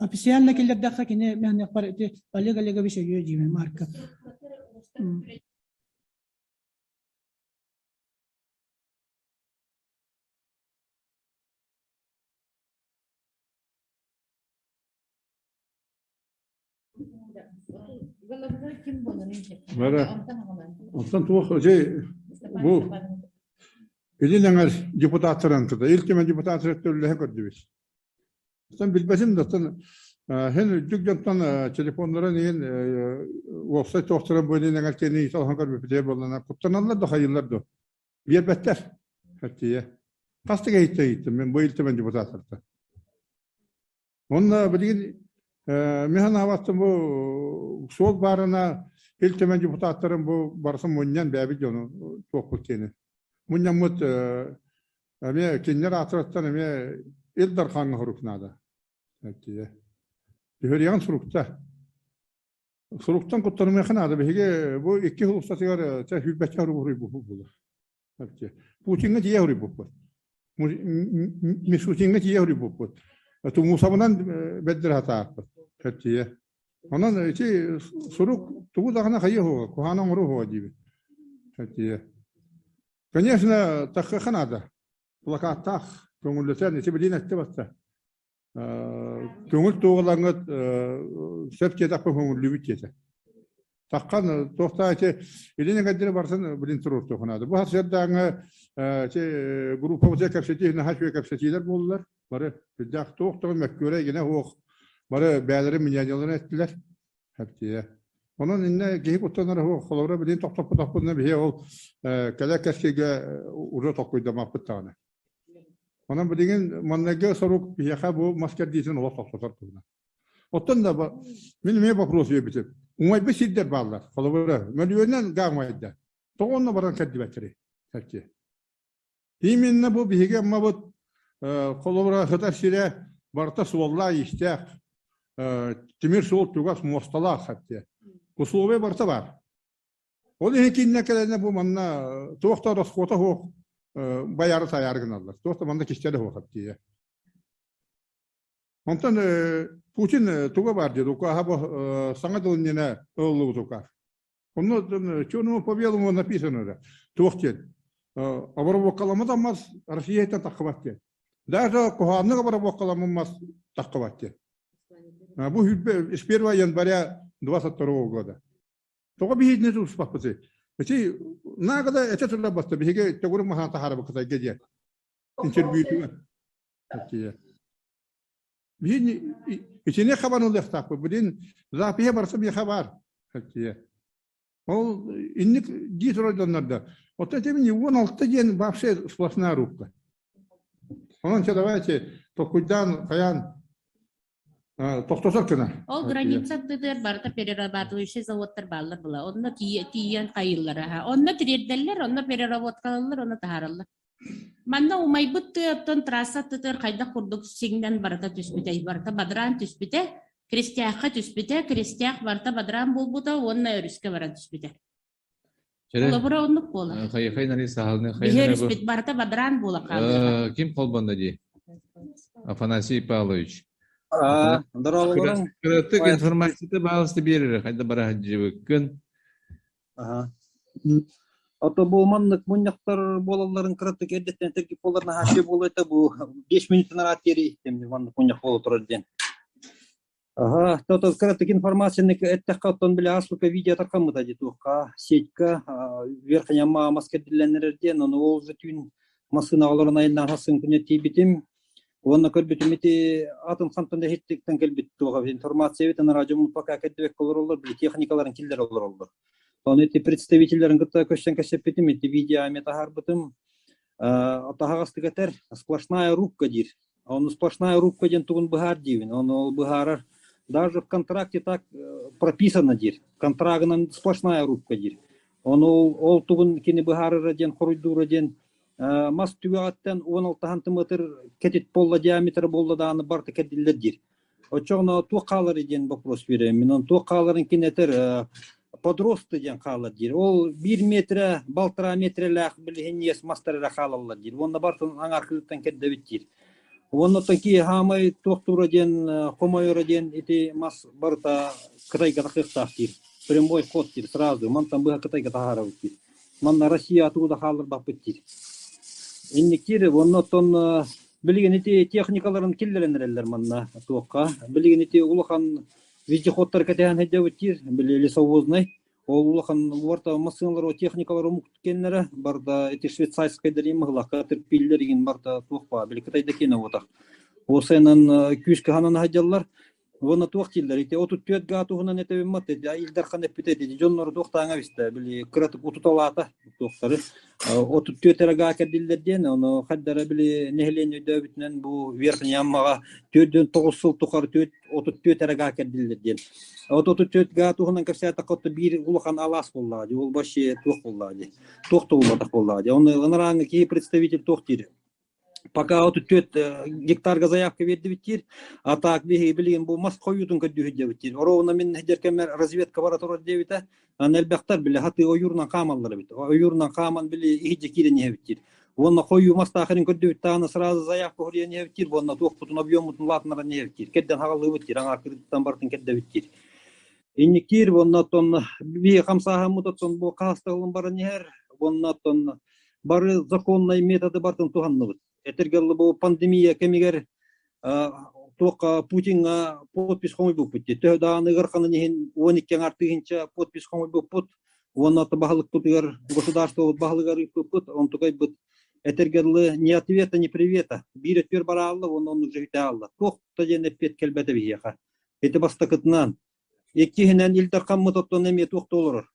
I: Официально киллэрдэххэ кини миһанныахпар ити Олег Олегович өйүө диибин Марка.
D: Бара. Онтон туох дьэ бу Илин эҥэр депутаттарын кытта Ил Түмэн депутаттары төллөһө көрдүбүт. Оттон билбэтим да оттон һин үрдүк дьонтон телефоннарын иһин уопсай туохтарын бу илин эҥэр киэни ыйыталаһан көрбүппүтэ буоллана куттаналлар да хайыыллар да биэрбэттэр хаттия. Хас да киһиттэн ыйыттым мен бу Ил Түмэн депутаттарыттан. Онно билигин мин санаабаттым бу суол баарына Ил Түмэн депутаттарын бу барысын мунньан бэйэбит дьону туохпут диэни. Мунньаммыт эмиэ кинилэр аатыраттан эмиэ Ил Дархаҥҥа сурук наада. Түһэриэҕин сурукта. Суруктан куттанымыахха наада. Биһиги бу икки сыл устатыгар чэ сүүрбэччэ сурук суруйбуппут буолар. Путиҥҥа тиийэ суруйбуппут. Мишутиҥҥа тиийэ суруйбуппут. Тумусабынан бэрдэрэ сатааппыт. Тиийэ. Онон ити сурук тугу даҕаны хайыа суоҕа, куһаҕаны оҥоруо суоҕа диибит. Тиийэ. Конечно, таххыха наада. Плакаттаах көҥүллэтэн ити билин этте батта. Көҥүл туоҕалаҥҥыт сөп диэтэхпэ көҥүллүүбүт диэтэ. Таххан туохтаа ити илин эҥэрдэри барытын билин туруортуохха наада. Бу сарсыардааҥҥы ити группабытыгар кэпсэтии наһаа үчүгэй кэпсэтиилэр буоллулар. Бары сүрдээх туох даҕаны мөккүөрэ игинэ суох бары бэйэлэрин мненияларын эттилэр. Хэптиэ. Онон иннэ киһи куттанара суох. Холобура билин тохтоппотохпутуна биһи ол кэлэр кэскилгэ уже толкуйдаммаппыт даҕаны. Онон билигин манныгы сорук биһиэхэ бу мас кэрдиитин олох тохтотор туһунан. Оттон да мин эмиэ вопрос биэрбитим. Уҥайбыт сирдэр бааллар. Холобура, мөлүйүөнүнэн гаа уҥайда. Тоҕо онно баран кэрдибэттэрий? Чахчы. Именно бу биһиги Аммабыт холобура сытар сирэ барыта суоллаах-иистээх, тимир суол чугас муосталаах хаттыа. Условия барыта баар. Ол иһин кининэ кэлэнэ бу манна туох да расхода суох байаары сайаары гыналлар. Туох да манна кистэлэ суох хаттыа. Онтон Путин туга бар диэт, укааһа бу саҥа дыл иннинэ ылыллыбыт укаас. Онно черному по белому написано да. Туох диэн. Обработкаламмыт мас Россияттан таххыбат диэн. Даже куһааннык обработкаламмыт мас таххыбат диэн. Бу с 1 января 22 года. Тоҕо биһиитини тутуспаппытый? Ити наагада этэ турар баста биһиги төгүрүк маһан таһаарабыккытайга диэн. Интервьютуга. Биһини итини хабан ылыахтаахпыт. Билин запиһа барса миэхэ баар. Ол инник дии турар дьоннордо. Оттон этим 16 диэн вообще сплошная рубка. Онон че давайте толкуйдаан хайаан тохтотор гына.
G: Ол граница аттытыгар барыта перерабатывающий заводтар бааллар була. Онно тиийэн хайыыллар. Онно тириэрдэллэр, онно переработкалаллар, онно таһаараллар. Манна умайбыт тыаттан трасса аттытыгар хайдах курдук сиҥнэн барыта түспүтэй, барыта бадараан түспүтэ, Крестээххэ түспүтэ, Крестээх барыта бадараан буолбута уонна өрүскэ баран түспүтэ. Холобура оннук буолар.
A: Хайхай нары саһалны
G: Биһи өрүспүт барыта бадараан буола хаалыаҕа.
A: Ким холбонно дии? Афанасий Павлович.
Q: Здорово.
A: Кыратык информацията баалысты биэрэр, хайда бара сылдьыбыккын.
Q: Аха. Ото бу маннык мунньахтар буолалларын кыратык эрдэттэн этэргит буоллар наһаа буолуо этэ бу 5 минутын араат диэри иһиттим маннык мунньах буола турар диэн. Аха, то кыратык информацияны эттэххэ оттон били ааспыкка видео тархаммыта дии туохха сетька верхняя мас кэрдиллэннэрэр диэн ону ол же түүн массыынаҕа олорон айаннаан хасын күнэ тиийбитим. Уонна көрбүтүм ити атын хантан да иһиттиктэн кэлбит туох информация эбит анараа дьоммут пока кэрдибэккэ олороллор, били техникаларын киллэрэ олороллор. Ону ити представителлэрин кытта көрсөн кэпсэппитим, ити видео эмиэ таһаарбытым. Таһаҕастык этэр сплошная рубка диир. Ону сплошная рубка диэн тугун быһаар диибин. Ону ол быһаарар даже в контракте так прописано диир. Контрагынан сплошная рубка диир. Ону ол тугун кини быһаарара диэн хоруйдуура диэн мас түгэҕиттэн 16 сантиметр кэтит буолла диаметра буолла даҕаны барыта кэрдиллэр диир. Оччоҕуна туох хаалар диэн вопрос биэрэр. Мин он туох хааларын кини этэр подросты диэн хаалар диир. Ол биир метрэ, балтараа метрэлээх билиһин иэс мастар эрэ хаалаллар диир. Уонна барытын аҥаар кырыттан кэрдэбит диир. Уонна такие хаамай туохтуура диэн хомойоро диэн ити мас барыта Кытайга тахыахтаах диир. Прямой ход диир сразу. Мантан быһа Кытайга таһаарабыт диир. Манна Россия тугу да хаалларбаппыт диир. Инниккир уонна оттон билигин ити техникаларын киллэрэн эрэллэр манна туохха. Билигин ити улахан вездеходтар кэтэһэн сылдьабыт диир. Били лесовозный. Ол улахан уорта массыыналар техникалар омук кэннэрэ барда ити швейцарскайдар иммыһылахха тирпииллэр игин барда туох баа били Кытайда киэнэ буотах. Ол сайынан күүскэ ханан сылдьаллар. Уонна туох дииллэр, ити 34 гаа туһунан этэбиммат, Ил Дархан эппитэ ити дьоннору туохтааҥа бистэ, били кыратык утуталаата туохтары. 34 эрэ гаа кэрдиллэр диэн, ону хайдара били нэһилиэнньэ өйдөөбүтүнэн бу Верхний Аммаҕа 49 сыл тухары 34 эрэ гаа кэрдиллэр диэн. 34 гаа туһунан кэпсээтэххэ биир улахан алаас буоллаҕа дии, ол вообще туох буоллаҕа дии, туох да буолбатах буоллаҕа дии. Оны ынарааҥҥы киһи представитель туох диир Пока 34 гектарга заявка биэрдибит диир. А так биһиги билигин бу мас хойуутун көрдүүһүт диэбит диир. Ровно мин кэммэр разведка бара турар диэбитэ. Аны элбэхтэр били хатыы ойуурунан хаамаллар эбит. Ойуурунан хааман били иһирдьэ киирэн иһэбит диир. Уонна хойуу мастаахырын көрдүбүт даҕаны сразу заявка суруйан иһэбит диир. Уонна туохпутун объеммутун улаатыннаран иһэбит диир. Кэрдэн хаҕаллыыбыт диир. Аҥаар кырыыттан барытын кэрдэбит диир. Инникиир уонна оттон биһи хамсааһыммыт оттон бу хаастаһылын баран иһэр. Уонна оттон бары законнай методы барытын туһанныбыт. Этэргэ дылы бу пандемия кэмигэр туохха Путиҥҥа подпись хомуйбуппут дии. Төһө даҕаны ыараханын иһин 12 аҥаар тыһыынча подпись хомуйбуппут. Уонна баһылыкпытыгар государствобыт баһылыгар ыыппыппыт. Онтукайбыт этэргэ дылы ни ответа, ни привета. Биир өттүгэр бараалла уонна оннук дьэ аалла. Туох да диэн эппиэт кэлбэтэ биһиэхэ. Ити бастакытынан. Иккиһинэн Ил Дархаммыт оттон эмиэ туох да олорор.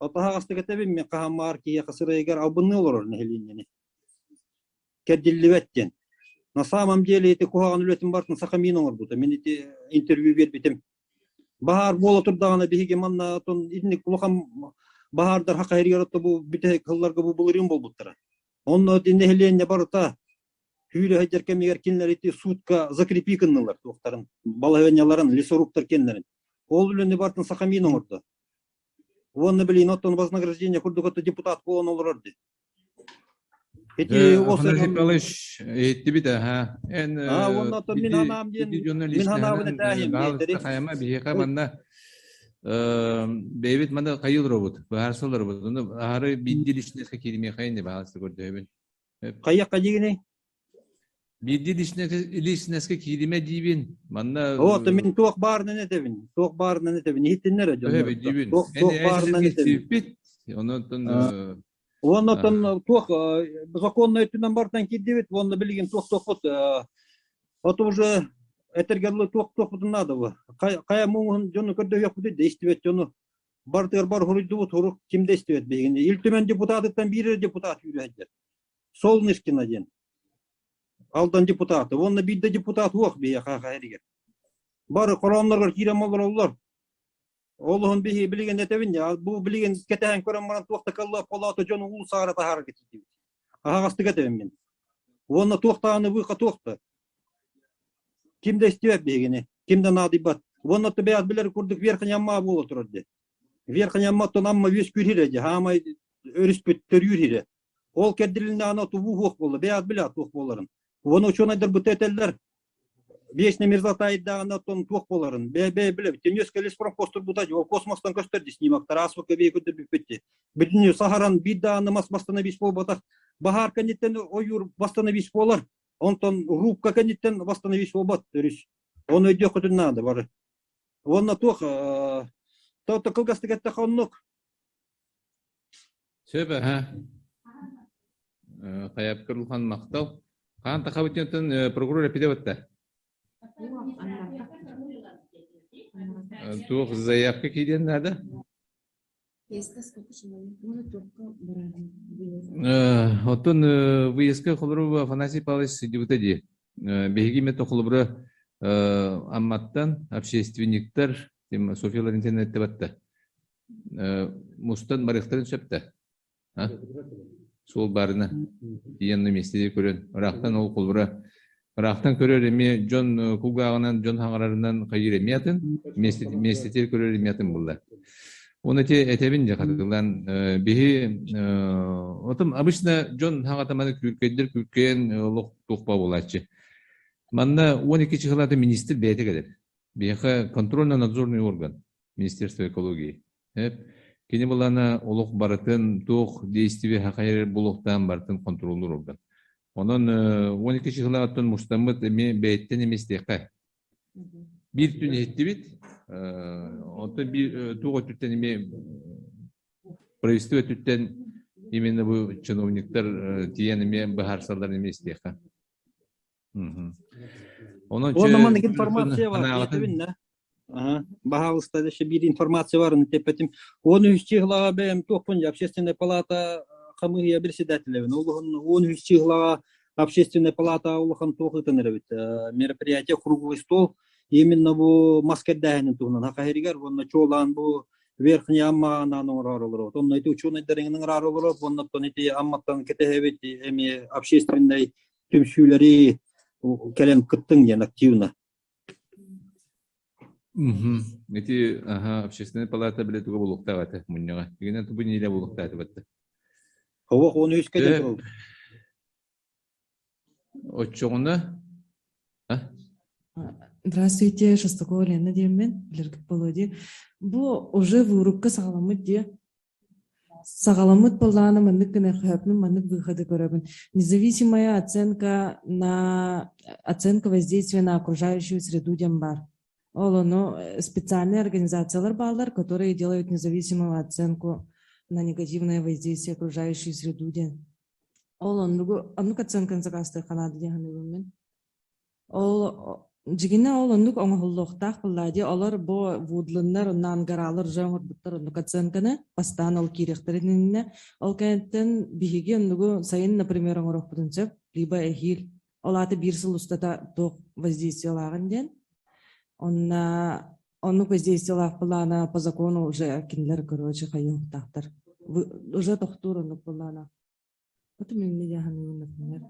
Q: Таһаҕастык этэбин мин хаһан киһиэхэ сырайыгар албынныы олорор нэһилиэнньэни. Кэрдиллибэт диэн. На самом деле ити куһаҕан үлэтин барытын Сахамин оҥорбута. Мин ити интервью биэрбитим. Баһаар буола турдаҕына биһиги манна отон итинник улахан баһаардар хахайырыгар отто бу бүтэһик сылларга бу былырыын буолбуттара. Онно ити нэһилиэнньэ барыта Күүрэ сылдьар кэмигэр кинилэр ити суутка закрепи гыннылар туохтарын, балаһыанньаларын, лесорубтар кэннэрин. Ол үлэни барытын Сахамин оҥордо. Уонна билин оттон вознаграждение курдук это депутат буолан олорор дии.
A: Ити Афанасий Павлович иһиттибит аха. Эн
Q: А уонна оттон мин ханаам диэн мин ханаабын этээһим
A: хайама биһиэхэ манна бэйэбит манна хайыы олоробут, быһаарса олоробут. Ону аһары биирдии личностька кииримиэхэ ини баҕаласта көрдөһөбүн.
Q: Хайыахха диигиний?
A: Биирдии личностька кииримэ диибин. Манна
Q: О, то мин туох баарынан этэбин. Туох баарынан этэбин. Иһиттиннэр эрэ дьоннор.
A: диибин.
Q: Туох туох баарынан этэбин.
A: Онон
Q: Уонна оттон туох законнай өттүнэн бартан киирдибит, уонна билигин туох туохпут ото уже этэргэ дылы туох туохпутун наада бу. Хайа муҥун дьону көрдөһүөхпүтүй да истибэт дьону Бартыгар бар хоруйдубут хорук ким да истибэт биһигини. Ил Түмэн депутатыттан биир эрэ депутат үүрүһэддэр. Солнышкина диэн. Алдан депутаты. Уонна биир да депутат уох биһиэхэ хаһэригэр. Бары хороонноргор киирэн олороллор. Ол оһон биһи билигин этэбин я бу билигин кэтэһэн көрөн баран туох да калла полаата дьон улуусаара таһаарар кетирдибит. Аһаҕастык этэбин мин. Уонна туох даҕаны быыха туох да. Ким да истибэт биһигини, ким да наадыйбат. Уонна бэйэҕит билэр курдук Верхний Амма буола турар дии. Верхний Амматтан Амма үөскүүр сирэ дии, хаамай өрүспүт төрүүр сирэ. Ол кэрдилиннэҕинэ тубуу суох буолла, бэйэҕит билэҕит туох буоларын. Уонна учуонайдарбыт этэллэр, вечный мерзлота айдааҕына оттон туох буоларын, бэйэ бэйэ билэбит. Төнүөскэ леспромхоз турбута дии, ол космостан көстөр дии снимоктар, ааспыкка бэйэ көрдөрбүппүт дии. Бүтүннүү саһаран биир даҕаны мас бастана бис буолбатах. Баһаар кэнниттэн ойуур бастана бис буолар. Онтон рубка кэнниттэн восстановить буолбат өрүс. Ону өйдүөххүтүн наада бары. Уонна туох то кылгастык эттэххэ оннук.
A: Сөп аха. Хайапкыр улахан махтал. Хаан тахабытын прокурор эпиде батта. Туох заявка киириэн наада? Оттон выездка холобура Афанасий Павлович сылдьыбыта дии. Биһиги эмиэ холобура Амматтан общественниктар Софья Ларинтина эттэ мустан барыахтарын сөп да. Суол баарына тиийэн миэстэтигэр көрөн ыраахтан ол холобура ыраахтан көрөр эмиэ дьон кулгааҕынан дьон хаҥарарынан хайыыр эмиэ атын миэстэтигэр көрөр эмиэ атын булла. Оны эти этэбин дьэ хатылан биһи отом обычно дьон хаҥатаманы күүркэйдэр күүркэйэн олох туохпа буолааччы. Манна 12 чыһылаата министр бэйэтэ кэлэр. Биһиэхэ контрольно-надзорный орган Министерство экологии. Кини былаана олох барытын туох действие хахайар булуохтаан барытын контроллуур орган. Онон 12 чыһылааттан мустаммыт эмиэ бэйэттэн эмиэстиэххэ. Биир түн иһиттибит. Онтон биир туох өттүттэн эмиэ правительство өттүттэн именно бу чиновниктар тиийэн эмиэ быһаарсаллар эмиэ истиэххэ. Онон
Q: Уонна маннык информация бар, диэтэбин да. Ага, баһаалыста еще биир информация бар, теппетим. 13 чыһылаҕа бэйэм туохпун общественная палата хамыыһыйа председателебин. Улуһун 13 чыһылаҕа общественная палата улахан туох ыытан эрэбит. Мероприятие круглый стол именно бу мас кэрдээһинин туһунан хахаһиригэр уонна чуолаан бу Верхний Аммаҕа анаан оҥороору олоробут. Онно ити учуонайдар иҥин ыҥыраары олоробут, уонна ити Амматтан кэтэһэбит эми общественный түмсүүлэри кэлэн кыттыҥ диэн активно.
A: Ити аха общественная палата биле туга булуктаах этэ мунньаҕа. Игинэн тубу ниилэ булуктаах этэ
Q: Ховох он үс кэлэн турал.
A: Оччоҕуна
R: Здравствуйте, Шестакова Лена диэммин, билэргит Володя. Бу уже вырубка саҕаламмыт диэ. Саҕаламмыт былаана маннык гына маннык выходы көрөбүн. Независимая оценка на оценка воздействия на окружающую среду диэн баар. Ол ону специальные организациялар бааллар, которые делают независимую оценку на негативное воздействие окружающей среду диэн. Ол оннугу оннук оценканы заказтыахха наада диэн саныыбын мин. Ол дьигинэ ол оннук оҥоһуллуохтаах буоллаа дии. Олор бу Вудлиннар уонна Ангаралар уже оҥорбуттар оннук оценканы бастаан ол киириэхтэрин иннинэ. Ол кэнниттэн биһиги оннугу сайын, например, оҥоруохпутун сөп, либо эһиил. Ол аата биир сыл устата туох воздействиелааҕын диэн. Онно оннук воздействиелаах былаана по закону уже кинилэр короче хайыахтаахтар. Уже тохтуур оннук былаана. Потом я например.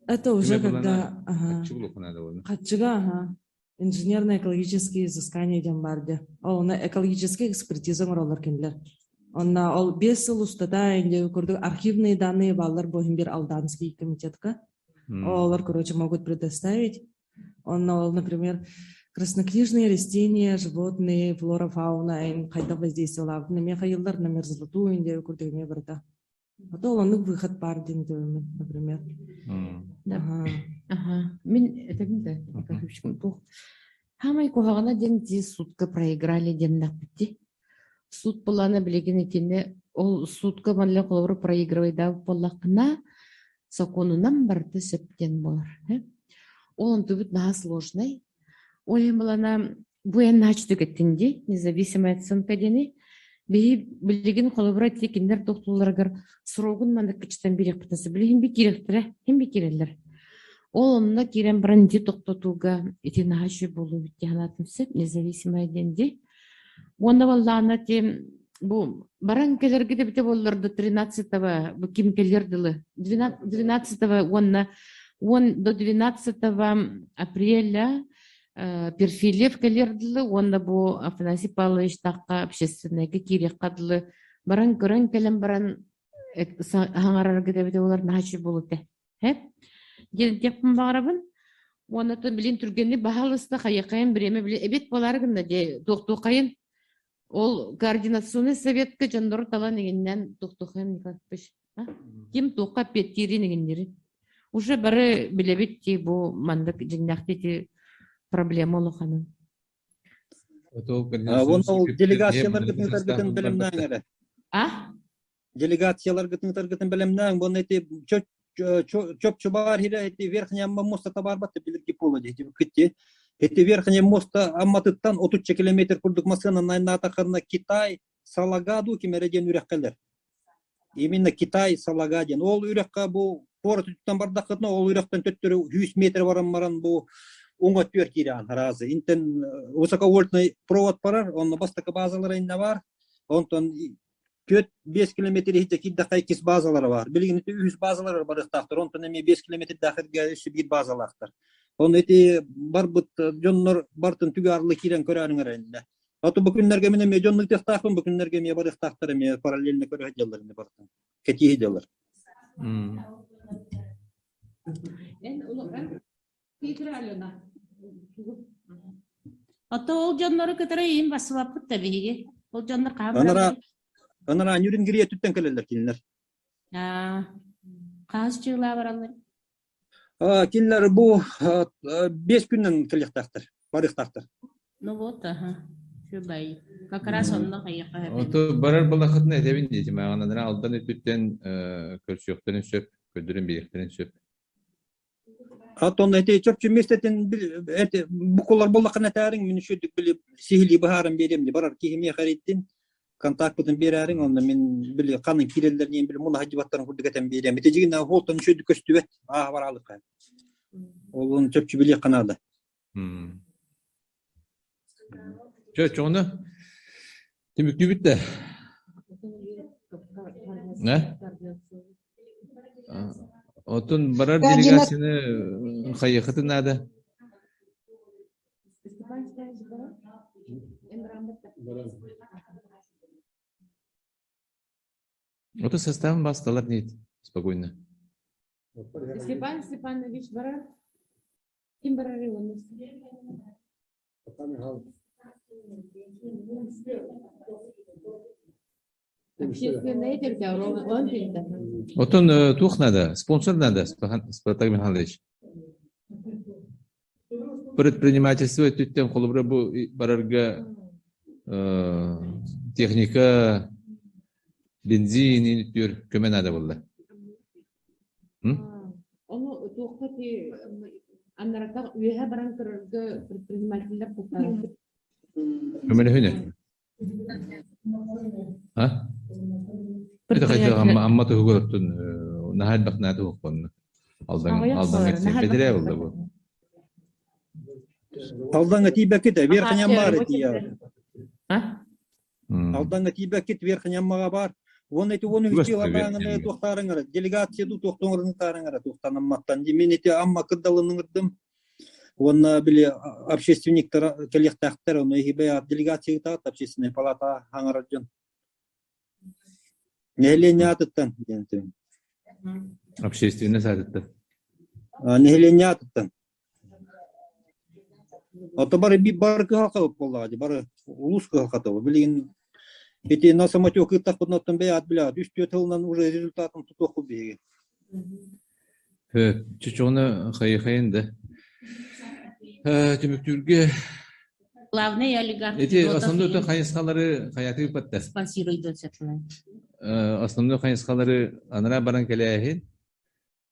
R: Это уже когда... Ага. Хаччыга, ага. Инженерно-экологические изыскания диэн баар дии. Ол онно экологическая экспертиза оҥороллор кинилэр. Онно ол 5 сыл устата курдук архивные данные бааллар бу иһин бир Алданский комитетка. Олар, короче, могут предоставить. Онно ол, например, краснокнижные растения, животные, флора, фауна, эн хайдах воздействиелаабытын эмиэ хайыллар на мерзлоту инде курдук эмиэ барыта. А то оннук выход баар диэн например.
C: Да. Ага. Мин этим да, туох. Хамай куһаҕана диэн ди сутка проиграли диэн Суд былаана билигин итини ол судка манна холобур проигрывайдаабыт буоллаххына сокуонунан барыта сөп диэн буолар. Ол онтубут наһаа сложный. Ол иһин былаана бу эн наһаа түгэттин дии независимая оценка диэни биһи билигин холобура ити кинилэр тохтууларыгар срогун маннык кычтан бириэхпитин сөп. Билигин би киирэхтэрэ, хим би киирэллэр. Ол онно киирэн баран ити тохтотууга ити наһаа үчүгэй буолуо эбит дии санаатым сөп независимая диэн дии. Уонна баллаана ти бу баран кэлэргэ эбитэ буоллар до 13-го бу ким кэлиэр дылы 12-го уонна он до 12 апреля Перфильев кэлиэр дылы уонна бу Афанасий Павлович тахха общественнайга киириэххэ дылы баран көрөн кэлэн баран хаҥарарга эбитэ буолар наһаа үчүгэй буолуо этэ. Һэ? Диэн диэхпин баҕарабын. Уонна билин түргэнник баһаалыста хайыаххайын бириэмэ били эбит буолаары гынна дии туохтуоххайын ол координационный советка дьоннору талан иҥиннэн туохтуоххайын Николаевич ким туохха эппиэттиирин иҥиннирин уже бары билэбит дии бу маннык дьиҥнээхтии ити проблема улаханын
Q: Уонна ол делегацияларгытын ыытаргытын бэлэмнээҥ эрэ.
C: А?
Q: Делегацияларгытын ыытаргытын бэлэмнээҥ. Уонна ити. Чопчу баар хире эти верхняя Амма моста барбат билирги пола дии кытти. Эти верхняя моста Амматыттан 30 километр курдук массыына найнаатахарна Китай Салагаду кимере диэн үрэххэлэр. Именно Китай Салага диэн. Ол үрэххэ бу куорат үттэн бардаххытына ол үрэхтэн төттөрү 100 метр баран баран бу уҥа түөр киирэн разы. Интен высоковольтный провод барар, онно бастакы базалара инне бар. Онтон 4-5 километр иһитэ киирдэххэ иккис базалара бар. Билигин ити үһүс базалара барыахтаахтар. Онтон эмиэ 5 километрдаах өссө биир базалаахтар. Онно ити барбыт дьоннор бартын түгө арылы киирэн көрөөрүҥ эрэннэ. Аты бу күннэргэ мин эмиэ дьоннук тыахтаахпын, бу күннэргэ эмиэ барыахтаахтар эмиэ параллельно көрө сылдьаллар ини бартын. Кэтии сылдьаллар.
G: Ото ол дьоннору кытары иин бассыбаппыт да биһиги. Ол дьоннор хаһан
Q: Анара анара Нюрингрия түттэн кэлэллэр кинилэр.
G: Хаһыс чыылаа бараллар?
Q: Кинилэр бу 5 күннэн кэлиэхтээхтэр, барыахтаахтар.
G: Ну вот, ага. Шубай. Как раз онно хайыха
A: Ото барар балахытын этэбин диэтим ааҕан алдан өттүттэн көрсүөхтэрин сөп, көрдөрөн биэриэхтэрин сөп.
Q: Оттон эти чопчу миэстэтин эти букулар буоллаххына этээриҥ, мин үчүгдүк били сиһилии быһааран биэриэм дии. Барар киһи миэхэ эриттин, контакпытын биэрээриҥ, онно мин били ханан киирэллэр диэн били муна сылдьыбаттарын курдук этэн биэриэм. Ити дьигинэ уолтан үчүгдүк көстүбэт, ааһа бараалыкка. Ол чопчу билиэххэ наада.
A: Чэ, чоҕуна түмүктүүбүт да. Э? Отун барар делегацияны хайыахытын наада. Ото составын басталар нет, спокойно.
C: Степан Степанович барар. Ким барар онус? Общественная он
A: Отон туох надо? Спонсор надо, Спартак Михайлович. Предпринимательство өттүттэн холобура бу барарга техника, бензин түөр көмө надо буолла.
C: Ону туохха ти аннаратах үөһэ баран көрөргө предпринимателлэр куттаабыт.
A: Көмөлөһүнэ. А? Это хотя амма амма туһугар оттон наһаа элбэх наада туһукпанна. Алдан алданга тиийбэтилээ булла бу.
Q: Алданга тиийбэккит верхний аммаар тиийэр. Алданга тиийбэккит верхний аммаға бар. Уонна ити уону үстүү лабааҥыны туохтаарыҥара делегация ду туохтуҥарыҥтаарыҥара туохтанамматтан мин ити амма кырдалыныҥырдым Уонна били общественниктар кэлиэхтээхтэр, ону иһибэ делегация ыытаат общественная палата хаҥарар дьон. Нэһилиэнньэ аатыттан диэн этим.
A: Общественность аатыттан.
Q: Нэһилиэнньэ аатыттан. Ото бары бары кыһалҕа буоллаҕа дии, бары улуус кыһалҕата билигин ити на самотек ыыттахпытына оттон бэйэ аат билэҕит үс-түөрт сылынан уже результатын тутуохпут биһиги.
A: Чочоҕуна хайыхайын да. Түмүктүүргэ
G: Главный олигарх
A: Эти основной то хайысхалары хайаты ыппаттар.
G: Спонсируйдун сатылан.
A: Основной хайысхалары анара баран кэлээһин.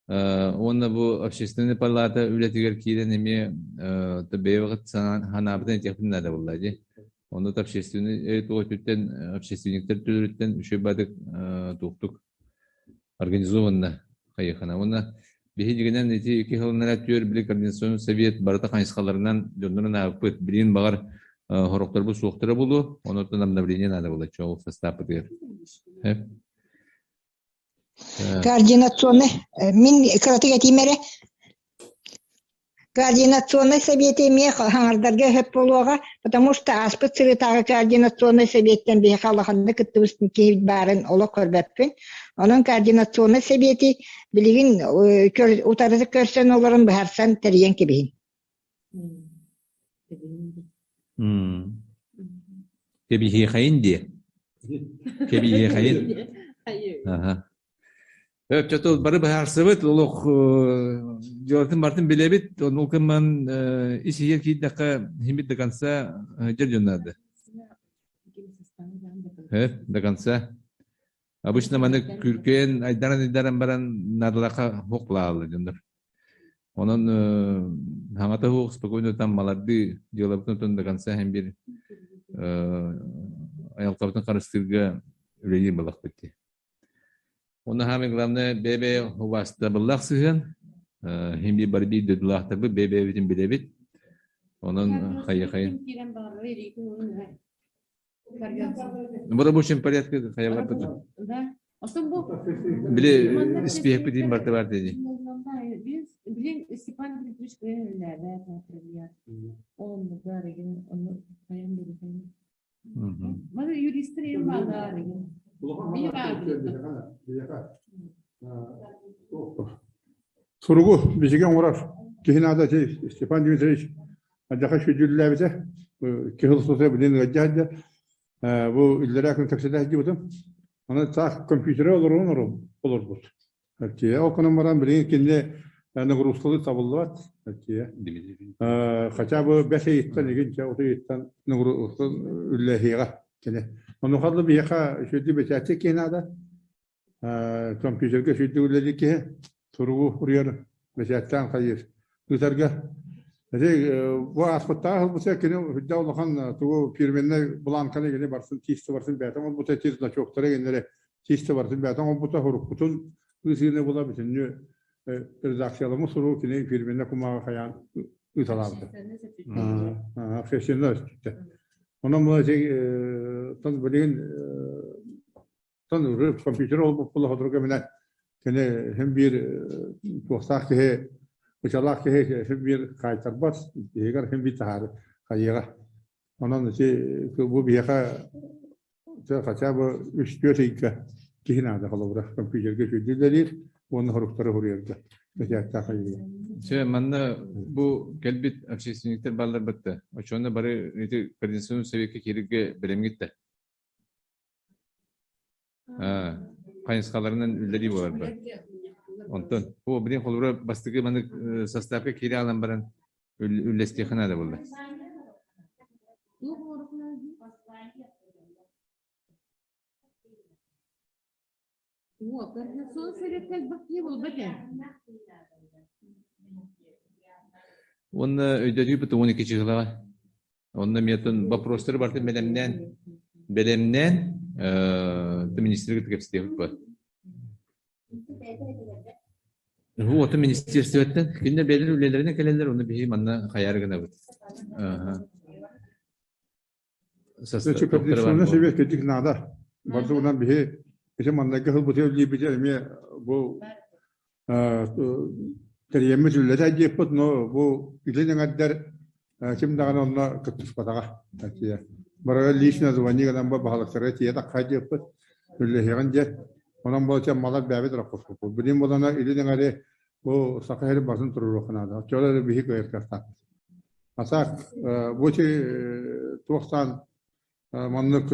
A: Уонна бу общественный палата үлэтигэр киирэн эмиэ бэйэҕит санаабытын этиэхпин наада буолла дии. Онно общественный өттүттэн общественниктер төлөрүттэн үчүгэй бадык туохтук организованно хайыхана. Уонна биһигинэн ити ики сылынара түөр били координационный совет барыта хайысхаларынан дьоннорун ааппыт. Билигин баҕар хорохторбут суохтара булу, онотон обновление надо было, чоол состааппытыгар.
H: Координационный мин кыратык этиим эрэ Координационнай сэбиэти эмиэ хаҥардарга сөп буолуоҕа, потому что ааспыт сырыытааҕы координационнай сэбиэттэн биһиэхэ улаханнык кыттыбыт киһи баарын олох көрбөппүн. Онон координационнай сэбиэти билигин утары көрсөн олорон быһаарсан тэрийэн кэбиһин.
A: Кэбиһиэхэйин диэ. Кэбиһиэхэйин. Аха. Өп бары быһаарсыбыт, олох дьыалатын бартын билэбит, онул кымман ис иһигэр киирдэххэ химит до конца дьэр дьоннарды. До конца. Обычно маны күркэйэн айдаран-айдаран баран наадалаахха хуоклааллар дьоннор. Онон хаҥата суох спокойно там маларды дьыалабытын отон до конца иһин бир айылҕабытын харыстыырга үлэлиир буоллахпыт дии. Онно самое главное бэйэ-бэйэ убаастабыллаах сыһыан, иһин биир бары биир дойдулаахтарбыт бэйэ-бэйэбитин билэбит. Онон хайа-хайа. В рабочем порядке хайаларбыт.
C: Да. Осон бу
A: Били испиэхпит барта бар дии.
C: Билин Степан Дмитриевич кыайан үлэлээбэт, Он реген, он хайан билген. Маны юристтер ең баалар реген.
D: Суругу биһиги оҥорор киһи наада Степан Дмитриевич Адьаха сүдүллээбитэ, киһи устата билин ыалдьа сылдьар. Бу иллэрээ күн кэпсэтэ сылдьыбытым. Аны таах компьютеры олоруон олорбут. Ол гынан баран билигин кинини нагрузкалыы табыллыбат. Хотя бы бэс ыйыттан игин чэ оту ыйыттан нагрузка үллэһиэҕэ кини. Онуоха дылы биһиэхэ үчүгэйдик бэчээттиир киһи наада. Компьютерга сүрдүк үлэлиир киһи суругу уруйар, бэчээттээн хайыыр. Ыытарга ити бу ааспыттааҕы ылбыта кини үрдэ улахан тугу фирменнай бланканы кини барсын тиистэ барсын бэйэтэ оҥорбута ити значоктары кинилэри тиистэ барсын бэйэтэ оҥорбута уруккутун ыысыыны була бүтүннүү редакцияламмыт суругу кини фирменнай кумааҕы хайаан ыыталаабыта. Общественнай өттүттэн. Онон бу ити билигин Оттон уже компьютер олбут була сотору кэминэн кини син биир туохтаах киһи, ычалаах киһи син биир хаайтарбат, иһигэр син биир таһаары хайыаҕа. Онон ити бу биһиэхэ хотя бы үс-түөрт ыйга киһи наада холобура компьютерга сүүрдүү үлэлиир уонна соруктары суруйарга бэчээттээх хайыыга.
A: Чэ, манна бу кэлбит общественниктэр бааллар батта. Оччоҕуна бары ити координационный советка киирэргэ бэлэмҥит да? Хайысхаларынан үлэлии буолар ба. Онтон бу билин холобура бастакы маннык составка киирэ алан баран үллэстиэххэ наада буолла. Уонна өйдөтүүбүт 12 чыһылаҕа. Онно эмиэ вопростары барытын бэлэмнээн бэлэмнээн министргэ кэпсэтиэхпит баар. Бу ото министерствоттан кинилэр бэйэлэрин үлэлэринэн кэлэллэр, ону биһиги манна хайаары гынабыт.
D: Координационный совет кырдьык наада. Бардыгынан биһи ити маннайгы сылбытыгар үлэлиирбитигэр эмиэ бу тэрийэммит үлэлэтэ диэппит, но бу илин эҥэрдэр ким даҕаны онно кыттыспатаҕа. Барыга лично звони гынан баһылыктарга тиийэ тахха диэппит, үлэлэһиэҕин диэн. Онон бу малар бэйэбит рахпыппыт. Билин болана илин эҥэри бу саха сирин басын туруоруохха наада. Оччолор эрэ биһи кыайар кыахтаахпыт. Асаак бу ити туохтаан маннык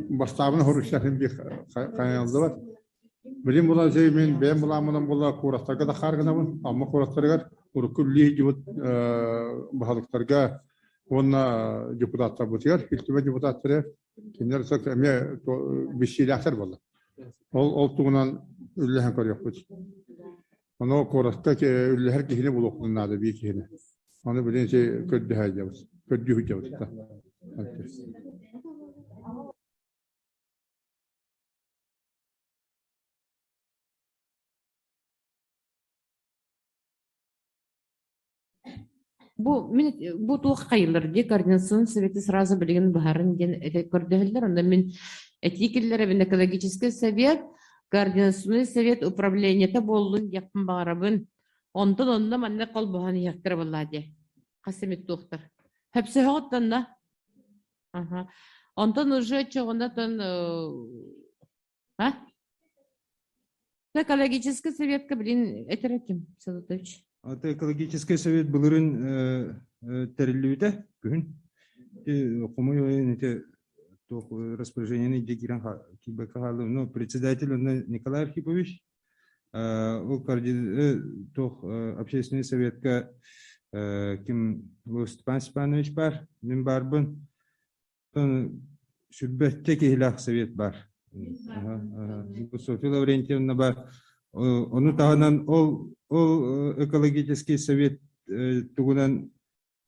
D: бастаабын хоруйсатын биир хайаллыбат. Билим була мин бэйэм былааммынан була куораттарга да хаар гынабын. Амма куораттарыгар урукку үлэлии сылдьыбыт баһылыктарга уонна депутаттарбытыгар, Ил Түмэн депутаттары кинилэр эмиэ биссиилээхтэр буолла. Ол ол тугунан үллэһэн көрүөхпүт. Ону куоракка үллэһэр киһини булуохпутун наада биир киһини. Ону билин ити көрдөһө сылдьабыт. Көрдүү сылдьабыт.
C: Бу мин бу туох хайылар дии координационный советы сразу билигин быһарын диэн этэ көрдөһөллөр. Онно мин этии киллэрэбин экологический совет, координационный совет управлениета буоллун диэхпин баҕарабын. Онтон онно манна холбоһон иһиэхтэрэ буоллаа дии. Хас эмит туохтар. Хөпсөһөҕүт онно? Аха. Онтон уже чоҕунатан а? Экологический советка, блин, этэр этим, Салатович.
E: Это экологический совет былырын тэриллибитэ күһүн. Хомуй ити туох распоряжениени илдьэ киирэн киирбэккэ хааллым. Ну, председатель онно Николай Архипович, ол туох общественный советка ким Степан Степанович бар, мин барбын. Сүрбэччэ киһилээх совет бар.
S: Софья Лаврентьевна бар. Ону таһынан ол ол экологический совет тугунан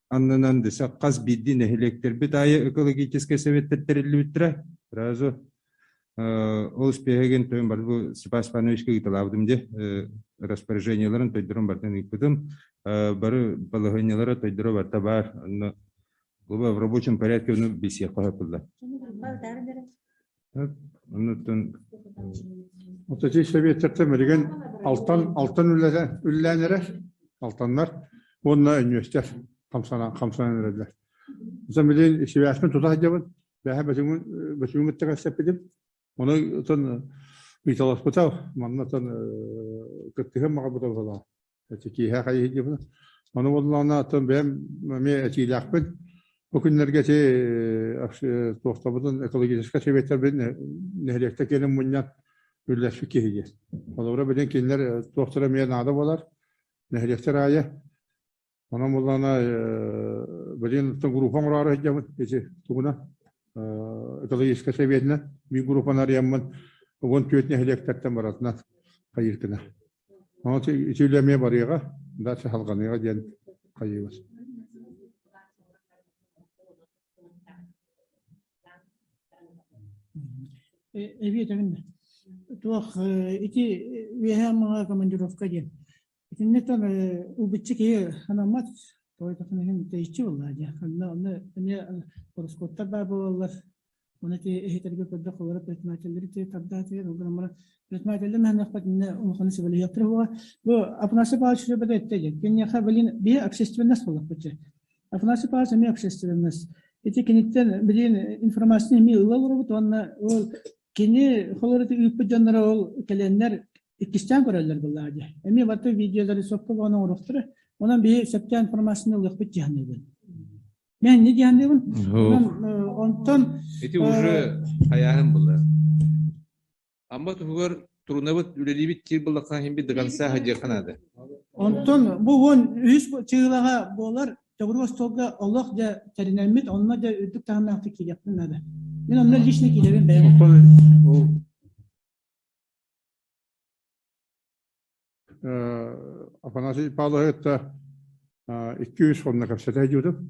S: аннынан десе хас биирдии нэһилиэктэрбит аайы экологическай советтэр тэриллибиттэрэ. Сразу ол спиһэгин тойон бары бу Степан Степановичка ыыталаабытым дии распоряжениеларын тойдорун барытын ыыппытым. Бары балаһыанньалара тойдоро барыта баар. Онно в рабочем порядке ону билсиэххэ сөп Оннуттан
D: Оточи советтэртэн билигин алтан алтан үлэлэ үллээн эрэр алтаннар уонна өнньүөстэр хамсанан хамсанан эрэллэр. Оттон билигин сибээспин тута сылдьабын. Бэһэ бөтүҥүн бөтүҥүн кытта кэпсэппитим. Ону отон ыйталаспыта манна отон кыттыһым маҕабыта быһалаах. Киэһэ хайыы диэбин. Ону буоллаҕына оттон бэйэм эмиэ этиилээхпин. Бу күннэргэ ити туохтабытын экологическай сэбиэттэрбин нэһилиэктэ киэнин мунньан үллэспит киһи диэн. Холобура билин кинилэр туохтара эмиэ наада буолар. Нэһилиэктэр аайы. Онон буоллаҕына билин оттон группа оҥороору сылдьабын ити тугуна экологическай сэбиэтинэн биир группаны арыйаммын 14 нэһилиэктэртэн барытынан хайыыркына. Онон ити үлэ эмиэ барыаҕа, дальше салҕаныаҕа диэн хайыыбыт.
I: Эбиэт эбин туох ити үөһээ Аммаҕа командировка диэн. Итиннэтэн ылбычча киһи анаммат, тоҕо диэтэххинэ иһин тэйиччи буоллаҕа дии. Онно онно эмиэ ороскуоттар баар буолаллар. Оны ти эһитэргэ көрдөх олора предпринимателлэри ти тардаатыгар ол гынан баран предпринимателлэр мэһэнэхпэт инне улаханы сүбэлэһиэхтэрэ буола. Бу Афанасий Павлович сүбэтэ этте диэн. Киниэхэ билин биһи общественность буоллахпыт. Афанасий Павлович эмиэ общественность. Ити киниттэн билин информацияны эмиэ ыла олоробут уонна ол кини холор ити ыыппыт дьонноро ол кэлэннэр иккистээн көрөллөр буоллаҕа дии. Эмиэ барыта видеолары сопко буолан оҥоруохтара. Онон биһи сөптөөх информацияны ылыахпыт дии саныыбын. Мен не диһандыбын. Онтон
A: Ити уже хайааһын булла. Амма туһугар турунабыт үлэлиибит тир буллахха хин бит до конца хадьыахха наада.
I: Онтон бу уон үс чыылаҕа буолар төгүрүк остуолга олох дьэ тэринэммит, онно дьэ үрдүк таһымнаахтык киириэхпин наада. Мин онно лично киирэбин бэйэм.
D: Афанасий Павлович кытта 2-3 хонно кэпсэтэ сылдьыбытым.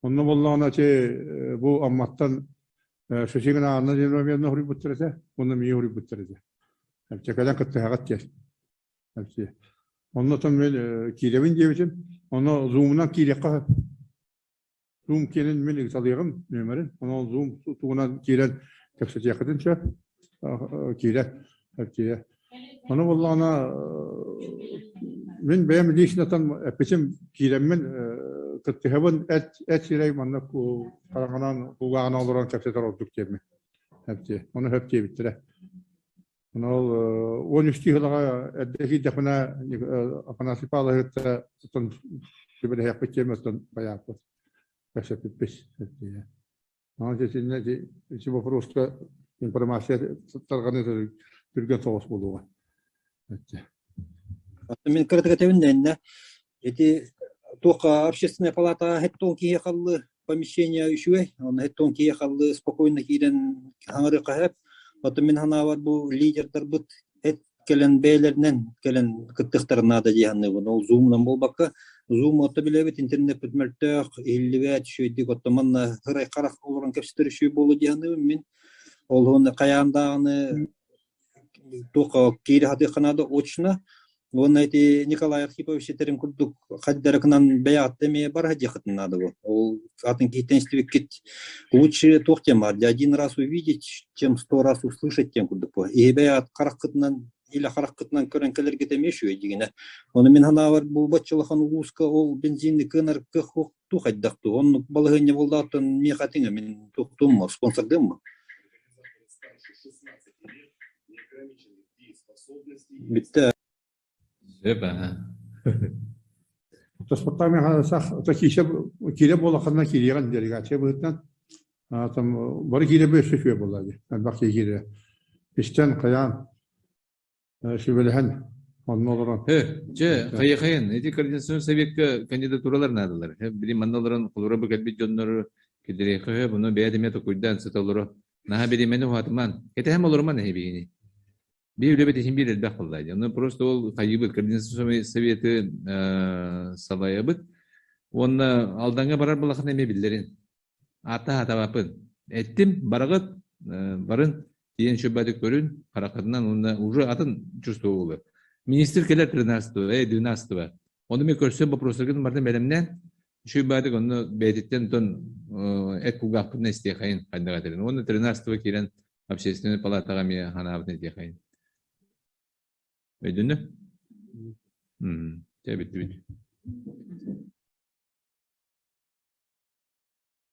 D: Онно буоллаҕына ити бу Амматтан Шишигин Анна Зиновьевна хоруйбуттар этэ, уонна миигин хоруйбуттар этэ. Кэлэн кыттыһаҕыт диэн. Онно отон мин киирэбин диэбитим. Онно зумунан киириэххэ сөп. Zoom киэнин мин ыыталыаҕым нүөмэрин. Онон Zoom тугунан киирэн кэпсэтиэххитин сөп. Киирэ, киирэ. Ону буоллаҕына мин бэйэм личнотан эппитим киирэммин кыттыһабын эт эт сирэй манна хараҥанан кулгааҕынан олорон кэпсэтэр ордук диэммин. Ону сөп диэбиттэрэ. Ол 13 сылаҕа эрдэ киирдэхпинэ Афанасий Павловичка оттон сүбэлэһиэхпит диэн оттон байааппыт кэпсэппиппит. Онон итиннэ ити вопроска информация тарҕаныы түргэн соҕус буолуоҕа.
Q: Мин кыратык этэбин иннэ ити туох общественная палата хеттон киһи халлы помещение үчүгэй, онно хеттон киһи халлы спокойно киирэн хаҥырыахха сөп. Оттон мин санаабар бу лидердарбыт эт кэлэн бэйэлэринэн кэлэн кыттыахтарын наада дии саныыбын. Ол зумунан буолбакка, зум отто билэбит, интернеппит мөлтөх, иһиллибэт, үчүгэйдик оттон манна ырай харах олорон кэпсэтэр үчүгэй буолуо дии саныыбын мин. Ол уонна хайаан даҕаны туох киирэ сатыахха наада очно. Уонна ити Николай Архипович этэрин курдук хайдарыкынан бэйэҕиттэн эмиэ бара диэххитин наада бу. Ол атын киһиттэн истибиккит лучше туох диэн баар один раз увидеть, чем сто раз услышать диэн курдук бу. Иһи бэйэҕит хараххытынан илэ хараххытынан көрөн кэлэргит эмиэ үчүгэй дигинэ. Ону мин санаабар бу бачча улахан улууска ол бензинни кыанар кыах туох хайдах туу. Оннук балаһыанньа буоллаҕыттан миэхэ этиҥ мин туохтуум спонсордыам Бүттэ.
A: Сөп аха.
D: Тоспоттаах сах киирэ киирэ буолаххына киириэҕин делегация быһыытынан там бары киирэ өссө үчүгэй буолла дии. Элбэх киһи киирэ. Истэн хайаан сүбэлэһэн онно олорон.
A: Чэ, хайахайын, ити координационный советка кандидатуралар наадалар. Били манна олорон холура бу кэлбит дьоннору киллэриэххэ, бұны бэйэ эмиэ токуйдаан сыта олоро. Наһаа бириэмэни уһатыман. Кэтэһэн олоруман эһибигини. Биир үлэбит иһин биир элбэх буолла дии. Ону просто ол хайыыбыт координационный советы салайабыт. Уонна Алдаҥҥа барар балахан эмиэ биллэрин. Аата хатабаппын. Эттим, бараҕыт, барын, тиийэн шөббәтик көрүн, хараххытынан уонна уже атын чувство буолар. Министр кэлэр 13-го, 12-го. Ону мен көрсөн вопростаргын бартын бэлэмнээн, шөббәтик онно бэйэтиттэн тон эт кулгаахпытын истиэхэйин хайдах этэрин. Уонна 13-го киирэн общественный палатаҕа эмиэ ханаабытын этиэхэйин. Өйдөннө? Чэ, бүттүбүт.